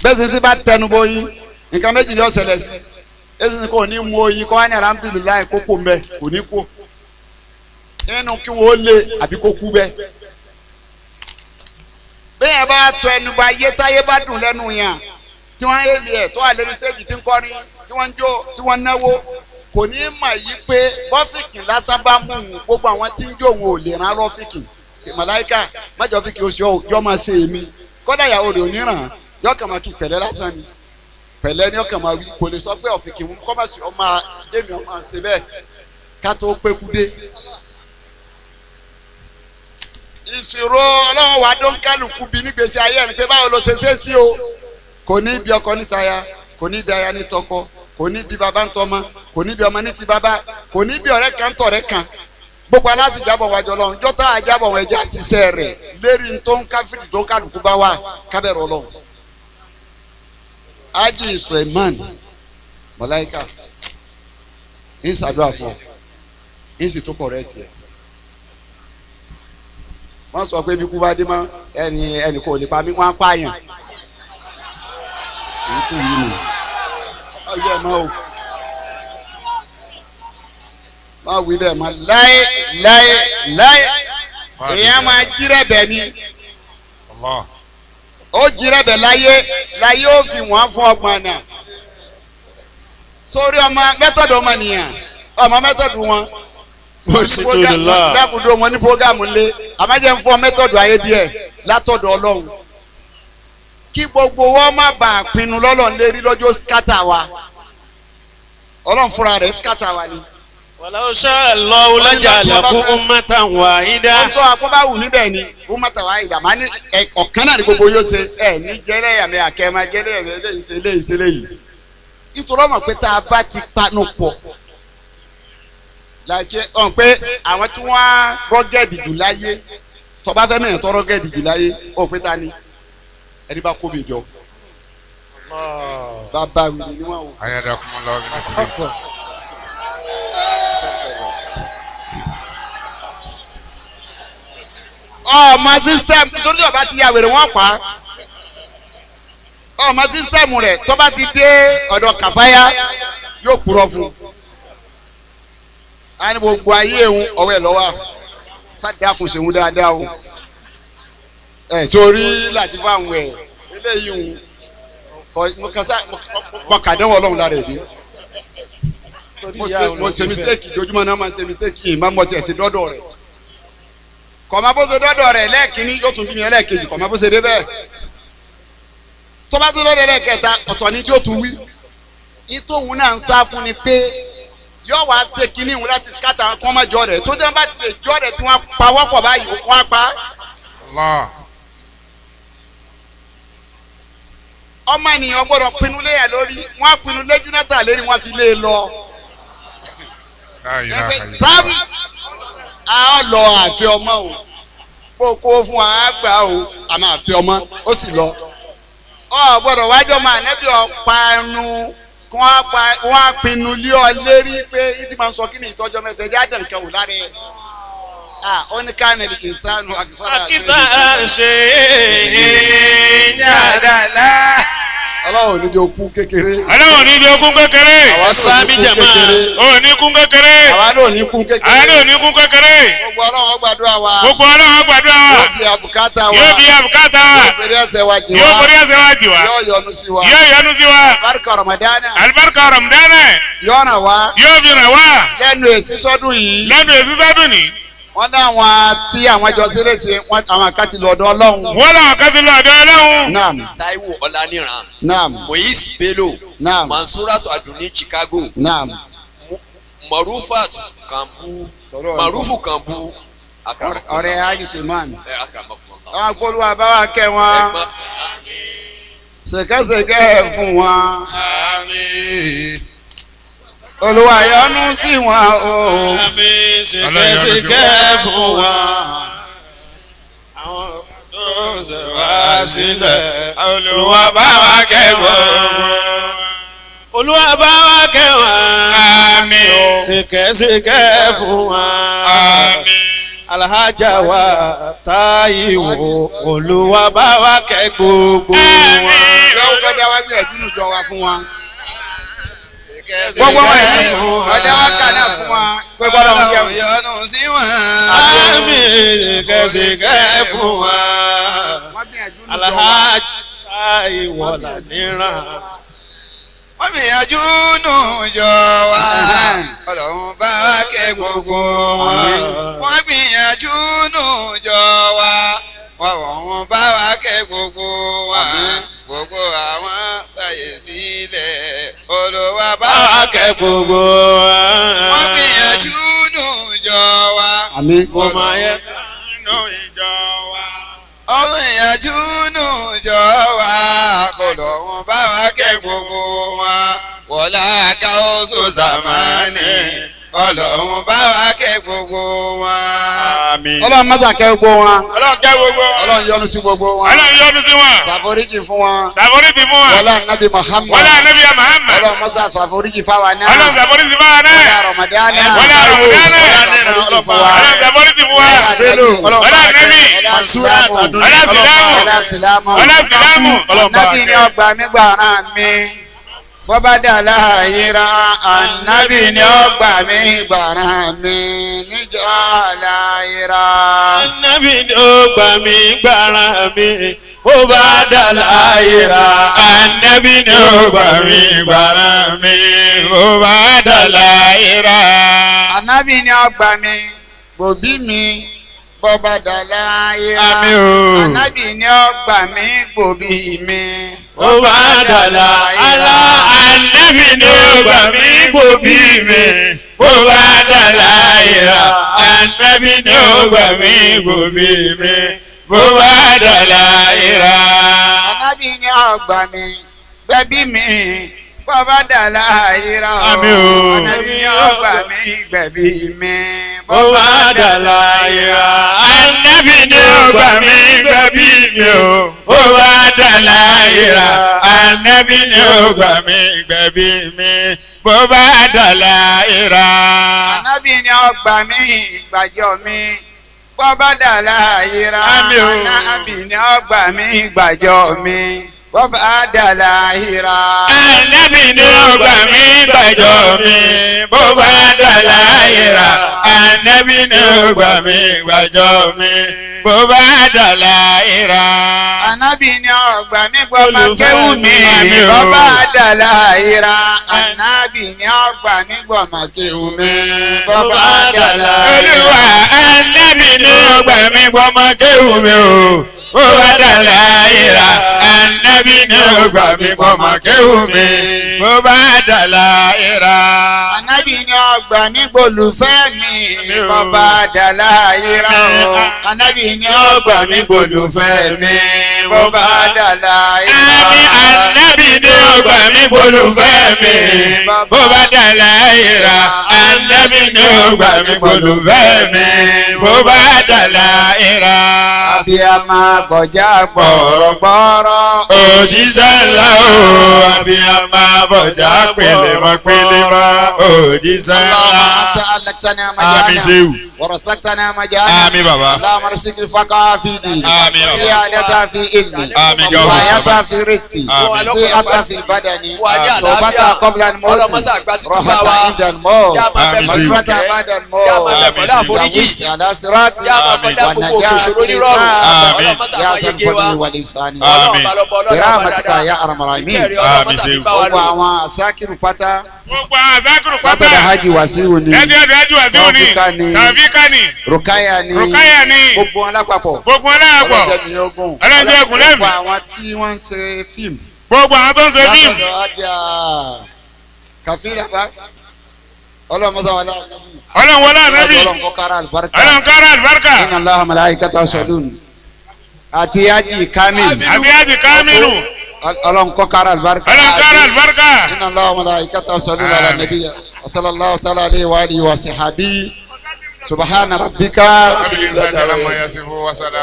bẹ́ẹ̀ ṣinṣin bá tẹnu bóyin nǹkan méjì ni ó ṣẹlẹ̀ sí eṣinṣin kò ní mú oyin kó wá ní alhamdulilayi kókó mbẹ kò ní kó nínú kí wọ́n lé àbí kó kú bẹ́ẹ̀. Bẹ́ẹ̀ bá tọ ẹnu bá yé táyé bá dùn lẹ́nu yàn tí wọ́n ń lé ẹ̀ tó wà lórí stéèjì tí ń kọrin tí wọ́n ń jó tí wọ́n ń náwó kò ní mà yí pé bọ́fìkì lásán bá mú un gbogbo àwọn tí ń jó òun ò lè rán rọ́fìkì màláìka májọ fìkì oṣù yọ máa ṣe èmi kódà ìyàwó rẹ̀ ò ní ràn yọ kàn máa kí pẹ̀lẹ́ lásán ni pẹ̀lẹ́ ni ọkàn máa wí kò lè sọ pé ọ̀fìkì ń kọ́ máa ṣe ọmọ jẹ́mi ọmọ ṣe bẹ́ẹ̀. ká tó pé kú dé. Ìṣirò ọlọ́run wa dó ń kálukú bí nígbèsè ayé ẹni pé báwo ló ṣe ṣe sí o. Kò ní bí ọkọ níta ya, kò ní bí aya ní tọkọ, kò ní bí baba ń tọmọ, kò ní bí ọmọ ní ti baba, kò ní bí ọ̀rẹ́ kan tọ̀rẹ́ kan. Gbogbo aláti jábọ̀ wájú ọlọ́run, jọ́tà àjábọ̀ wọn ẹja ṣiṣẹ́ rẹ̀ lérí tó ń káfíìnì tó ń kálukú bá wà kábẹ̀rẹ̀ ọlọ́run. Ájì Suleiman Mọ̀láyíkà ń ṣàdúrà fún ọ, ń sì tún kọ̀ rẹ̀ tiẹ̀. Wọ́n sọ pé bí kú bá dé mọ́ ẹni ẹnì kò lè pa mí, wọ́n á pààyàn. Èyí tó yìí nù. Báwo ẹ máa o? Má wí bẹ́ẹ̀ mọ́ láé láé láé. Èèyàn máa jírẹ̀bẹ̀ ni. Ó jírẹ̀bẹ̀ láyé láyé ó fi wọ́n fún ọgbọ̀n náà. Sórí ọmọ mẹ́tọ̀dù ọmọ nìyàn ọmọ mẹ́tọ̀dù wọn. Dákúndó wọn ní programu ńlẹ̀ àmọ́jẹ́ ń fún mẹ́tọ̀dù ayé díẹ̀ látọ̀dọ̀ Ọlọ́run. Kí gbogbo wọn má bàa pinnu lọ́lọ́run lérí lọ́jọ́ skátà wa. Ọlọ́run fúnra rẹ̀ skátà wa ni. Walau sha Allahu laja'alakum ummatan wahida. Ó tọ́ akọ́bá wù mí bẹ́ẹ̀ ni ummatan wahida máa ní ọ̀kan náà ni gbogbo yóò ṣe ẹ̀ ní jẹ́lẹ̀yàmẹ́ àkẹ́mà jẹ́lẹ̀yàmẹ́ eléyìí ṣe eléyìí ṣe eléyìí. Nítorí ọmọ pé tá a bá ti panu pọ̀ làjẹ́ ọ̀n pé àwọn tí wọ́n á rọ́gẹ́dì jù láyé tó bá fẹ́ mẹ́rin tó rọ́gẹ́dì jù láyé ó pé ta ni ẹni bá kó mi jọ. Bàbá mi ni wọ́n o. Ayadakumullahu bi nasrihi. Ọmọ sísítẹ́mù torí ọba ti ya wèrè wọ́n pa ọmọ sísítẹ́mù rẹ̀ tó bá ti dé ọ̀dọ̀ kàfáyà yóò kúrọ̀ fún un. A ní gbogbo ayé òun ọwọ́ ẹ̀ lọ́wọ́ sádàkùn ṣèwọ́n dáadáa o ẹ̀ sórí láti fún àwọn ẹ̀ eléyìí òun mo kà dánwò ọlọ́run lára ẹ̀ dé. Mo ṣe mistake dojúmọ́ náà máa ṣe mistake yìí má mọ̀ tiẹ̀ sí dọ́dọ̀ rẹ̀ kọ̀mọ́ bó ṣe dọ́dọ̀ rẹ̀ lẹ́ẹ̀kínní yóò tún bí mi ẹlẹ́ẹ̀kejì kọ̀mọ́ bó ṣe dé bẹ́ẹ̀ tó bá tún lọ́dọ̀ ẹlẹ́ẹ̀kẹta ọ̀tọ̀ ni tí ó tún wí. Ìtòhun náà ń sá fún ni pé yóò wá ṣe kínní ìhun láti kàtà kọ́ mọ́ jọ rẹ̀ tó jẹ́ bá ti lè jọ rẹ̀ tí wọ́n pa wọ́pọ̀ báyìí wọ́n á pa. Ọmọ ènìyàn gbọ́dọ̀ pinnu léyà lórí wọ́n á pinnu lé Jonathan lérí wọ́n fi lé e lọ. Sam a lọ àfi ọmọ o kó kó fún wa á gbà o a máa fi ọmọ ó sì lọ. Ọ gbọ́dọ̀ wájọ máa nẹ́bí ọ̀parun kí wọ́n á pinnu lé ọ lérí pé ìtì máa ń sọ kí ni ìtọ́jọ́ mẹ́ta ẹ̀jẹ̀ á dàn kan wò lára ẹ̀. Ó ní ká nílì ìsánú àkísára Akíta ṣe é Yàdàlá. Ọlọ́run ò ní jẹ́ okú kékeré. Ọlọ́run ò ní jẹ́ okú kékeré. Àwa náà ò ní kú kékeré. Ò ní kú kékeré. Àwa náà ò ní kú kékeré. Àwa náà ò ní kú kékeré. Gbogbo Ọlọ́run ó gbàdúrà wa. Gbogbo Ọlọ́run ó gbàdúrà wa. Yóò bí àbùkátà wa. Yóò bí àbùkátà wa. Yóò forí ẹ̀ṣẹ̀ wa jì wá. Yóò forí ẹ̀ṣẹ̀ wa jì wá. Yóò yọ́nú sí wa. Yóò yọ́nú sí wa. Alibarika Ramadana. Alibarika Ramadana. Yóò ràn wá. Yóò fi ràn wá. Lẹ́nu èsì sọ́dún yìí. Lẹ́nu èsì sọ́dún yìí. Wọ́n ní àwọn tí àwọn jọ sílẹ̀ sí wọn àwọn kan ti lọ́dọ̀ Ọlọ́run. Wọ́n làwọn kan ti lọ́dọ̀ Ọlọ́run. Naam. Taiwo Ọláníran. Naam. Moise Bello. Naam. Mansuratu Aduni Chicago. Naam. Marufat Kambu. Marufu Kambu. Ọ̀rẹ́ Haji Suleiman. Àwọn akólúwa bá wa kẹ́ wọn. Ṣèkẹ́ṣèkẹ́ fún wọn. Olúwa yọ́nú sí wọn o. Àmín ṣèkẹ́ṣèkẹ́ fún wa. Àwọn tó ṣe wá sílẹ̀. Olúwa bá wa kẹ́ wọn. Olúwa bá wa kẹ́ wọn. Àmín. Ṣèkẹ́ṣèkẹ́ fún wa. Àmín. Alhaja wa Táíwò Olúwa bá wa kẹ́ gbogbo wọn. Lọ́wọ́ kọjá wá gbìyànjú nùjọ wa fún wa. Gbogbo wọn yìí ọjà wa kà náà fún wa pé bọ́lá wọn jẹun. Yọ́nú sí wọn. Àmín ṣèkẹ́ṣèkẹ́ fún wa. Alhaja Táíwò Ọláníran. Wọ́n gbìyànjú nù jọ wa. Ọlọ́run bá wa kẹ́ gbogbo wọn. Wọ́n gbìyànjú nù jọ wa. Ọlọ́run bá wa kẹ́ gbogbo wọn. Gbogbo àwọn fàyè sílẹ̀. Olúwa bá Bá wa kẹ́ gbogbo wọn. Wọ́n gbìyànjú Àmín. Kò máa yẹ Nínú ìjọ wa. Ọdún ìyànjú nù jọ wá kò lọ́hùn bá wa kẹ́ gbogbo wọn. Wọlá káwọ́sọ sàmánì ọlọ́hun bá wa kẹ́ gbogbo wọn. Àmín. Ọlọ́run mọ́tà kẹ́ gbogbo wọn. Ọlọ́run kẹ́ gbogbo wọn. Ọlọ́run yọ́nú sí gbogbo wọn. Ọlọ́run yọ́nú sí wọn. Ṣàforíjì fún wọn. Ṣàforíjì fún wọn. Wọlá Nabi Muhammad. Wọlá Ànábì Muhammad. Ọlọ́run mọ́tà ṣàforíjì fáwa náà. Ọlọ́run ṣàforíjì fún wa náà. Wọlá Ramadana. Wọlá Ramadana. Ṣàforíjì fún wa. Ọlọ́run ṣàforíjì fún wa. Wọlá Wọlá Ànábì. Mansura Wọlá Sílámù. Wọlá Sílámù. Wọlá Sílámù. Ànábì ni ọgbà mi gbà ràn mí. Bọ́bá dà láàyè ra. Ànábì ni ọgbà mi gbà ràn mí. Níjọ́ láàyè ra. Ànábì ni ó gbà mí gbàrà mi ó bá dà láàyè rà. Ànábì ni ó gbà mí gbàrà mi bó bá dàlà ìrà. Ànábì ni ọgbà mi gbòbí mi. Bọ́bá dà láàyè ra. Àmín o. Ànábì ni ọgbà mi gbòbí mi. Ó bá dà láàyè rà. Ànábì ni ó gbà mí gbòbí mi bó bá dàlà ìrà. Ànábì ni ó gbà mí gbòbí mi bó bá dàlà ìrà. Ànábì ni ọgbà mi gbẹ̀bí mi. Bọ́bá dà láàyè ra. Àmín o. Ànábì ni ọgbà mi gbẹ̀bí mi. Ó bá dà láàyè rà. Ànábì ni ó gbà mí gbẹ̀bí mi o bó bá dàlà ìrà. Ànábì ni ó gbà mí gbẹ̀bí mi bó bá dàlà ìrà. Ànábì ni ọgbà mi gbàjọ mi. Bọ́bá dà láàyè ra. Àmín o. Ànábì ni ọgbà mi gbàjọ mi. Bọ́bá dà láàyè ra. Ànábì ni ó gbà mí gbàjọ mi bó bá dàlà ìrà. Ànábì ni ó gbà mí gbàjọ mi bó bá dàlà ìrà. Ànábì ni ọgbà mi gbọ́ máa kéwù mi. Àmín o. Bọ́bá dà láàyè ra. Ànábì ni ọgbà mi gbọ́ máa kéwù mi. Bọ́bá dà láàyè ra. Olúwa Ànábì ni ó gbà mí gbọ́mọ kéwù mi o bó bá dàlà ìrà. Ànábì ni ó gbà mí gbọ́mọ kéwù mi bó bá dàlà ìrà. Ànábì ni ọgbà mi gbólùfẹ́ mi. Àmín o. Bọ́bá dà láàyè ra. Ànábì ni ọgbà mi gbólùfẹ́ mi. Bọ́bá dà láàyè ra. Ànábì ni ó gbà mí gbólùfẹ́ mi bó bá dàlà ìrà. Ànábì ni ó gbà mí gbólùfẹ́ mi bó bá dàlà ìrà. Abiyama gbọ̀já gbọ̀rọ̀gbọ̀rọ̀. Òjíṣẹ́ ńlá o, abiyamọ bọ̀já pèlémọ́ pèlémọ́ òjíṣẹ́ ńlá. اللهم أنت علقتنا Àmín مجانا Ṣéwù. ورزقتنا مجانا Àmín bàbá. اللهم ارزق الفقر في ديني آمين رب. زيادة في علمي آمين يا رب. رعاية في رزقي آمين. صحة في بدني Wà ní صحبة àlàáfíà. قبل الموت Ọlọ́mọ́sá àgbà títí bá راحة wa. عند الموت Yá máa bẹ Àmín pẹ̀lú Ṣéwù. مغفرة ìkẹ́. بعد Yá الموت máa bẹ pẹ̀lú Àmín. àforíjì. يا على صراط Yá máa Àmín. kọjá gbogbo òkè ìṣòro nírọ̀rùn. Àmín. Ọlọ́mọ́sá يا máa ذا yege wa. الفضل والإحسان Àmín. Ọlọ́run bá lọ́bọ ọlọ́run bá برحمتك dáadáa. يا أرحم الراحمين Ìkẹ́rì Ọlọ́mọ́sá Àmín fi bá wa gbogbo lò. àwọn asákìrù pátá Gbogbo àwọn àzákùrù pátá. látọ̀dọ̀ hajj wasiu ni Ẹjẹ́ ọ̀dọ̀ Ájú Wàsíù ni. Tàfíkà ni. Tàfíkà ni. rukaya ni Rukaya ni. gbogbo wọn lápapọ̀ Gbogbo wọn láàpọ̀. ọlọ́jẹ́ mi ogun Ọlọ́jẹ́ ogun lẹ́mìí. gbogbo àwọn tí wọ́n ń ṣe fíìmù Gbogbo àwọn tó ń ṣe fíìmù. látọ̀dọ̀ ajá kàfíìrì àbá ọlọ́mọsá wàlá Ọlọ́run wọlé ànábì. ọlọ́run kọ́ kára àlùbáríkà Ọlọ́run kára àlùbáríkà. inna Allaha malaikatahu yusallun àti hajj kamil Àti Ájì Kámílù. ọlọ́run kọ́ kára àlùbáríkà Ọlọ́run kára àlùbáríkà. inna Allaha malaikatahu yusalluna ala Àmín. nabi sallallahu ta'ala alayhi wa alihi wa sahbihi subhana rabbika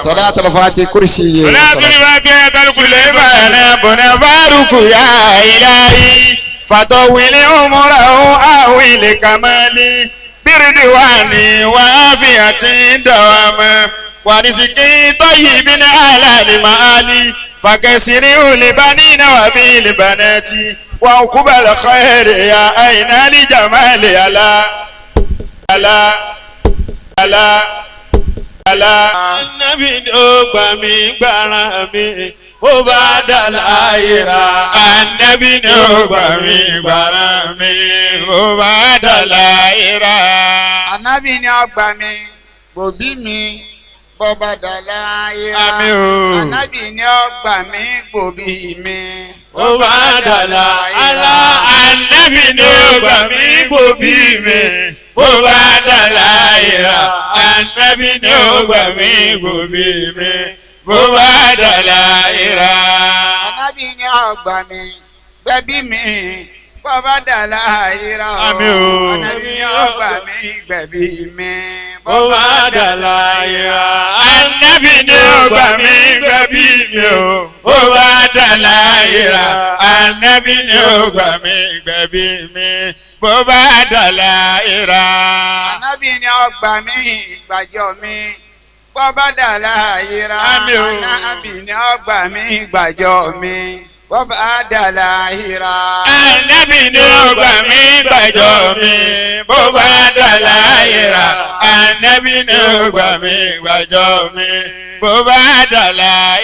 salatul fati kursi Salatul Fatiha tálùkù lẹ́yìn. سليمان بن بارك يا إلهي فطول عمره أهوي لكمالي بردواني وعافية دواما ورزقي طيب على المعالي فكسر لبنين وبالبنات وعقب الخير يا أين لجمال ألا ألا ألا ألا Ànábì ni ó gbà mí gbàrà mi ó bá dà láàyè rà. Ànábì ni ó gbà mí gbàrà mi bó bá dàlà ìrà. Ànábì ni ó gbà mí gbòbí mi bọ́ba dàlá ìrà. Àmín o. Ànábì ni ó gbà mí gbòbí mi Ó bá dà láàyè rà. Ànábì ni ó gbà mí gbòbí mi Bó bá dàlá ìrà, ànábì ni ó gbà mí gbòbí mi. Bó bá dàlá ìrà. Ànábì ni ó gbà mí gbẹ̀bí mi bó bá dàlá ìrà o. Àmín o. Ànábì ni ó gbà mí gbẹ̀bí mi Bó bá dàlá ìrà, ànábì ni ó gbà mí gbẹ̀bí mi o. Bó bá dàlá ìrà, ànábì ni ó gbà mí gbẹ̀bí mi. Bó bá dàlá ìrà. Ànábì ni ó gbà mí gbàjọ mi bó bá dàlá ìrà. Àmín o. Ànábì ni ó gbà mí gbàjọ mi bó bá dàlá ìrà. Ànábì ni ó gbà mí gbàjọ mi. Bó bá dàlá ìrà, ànábì ni ó gbà mí gbàjọ mi. Bó bá dàlá.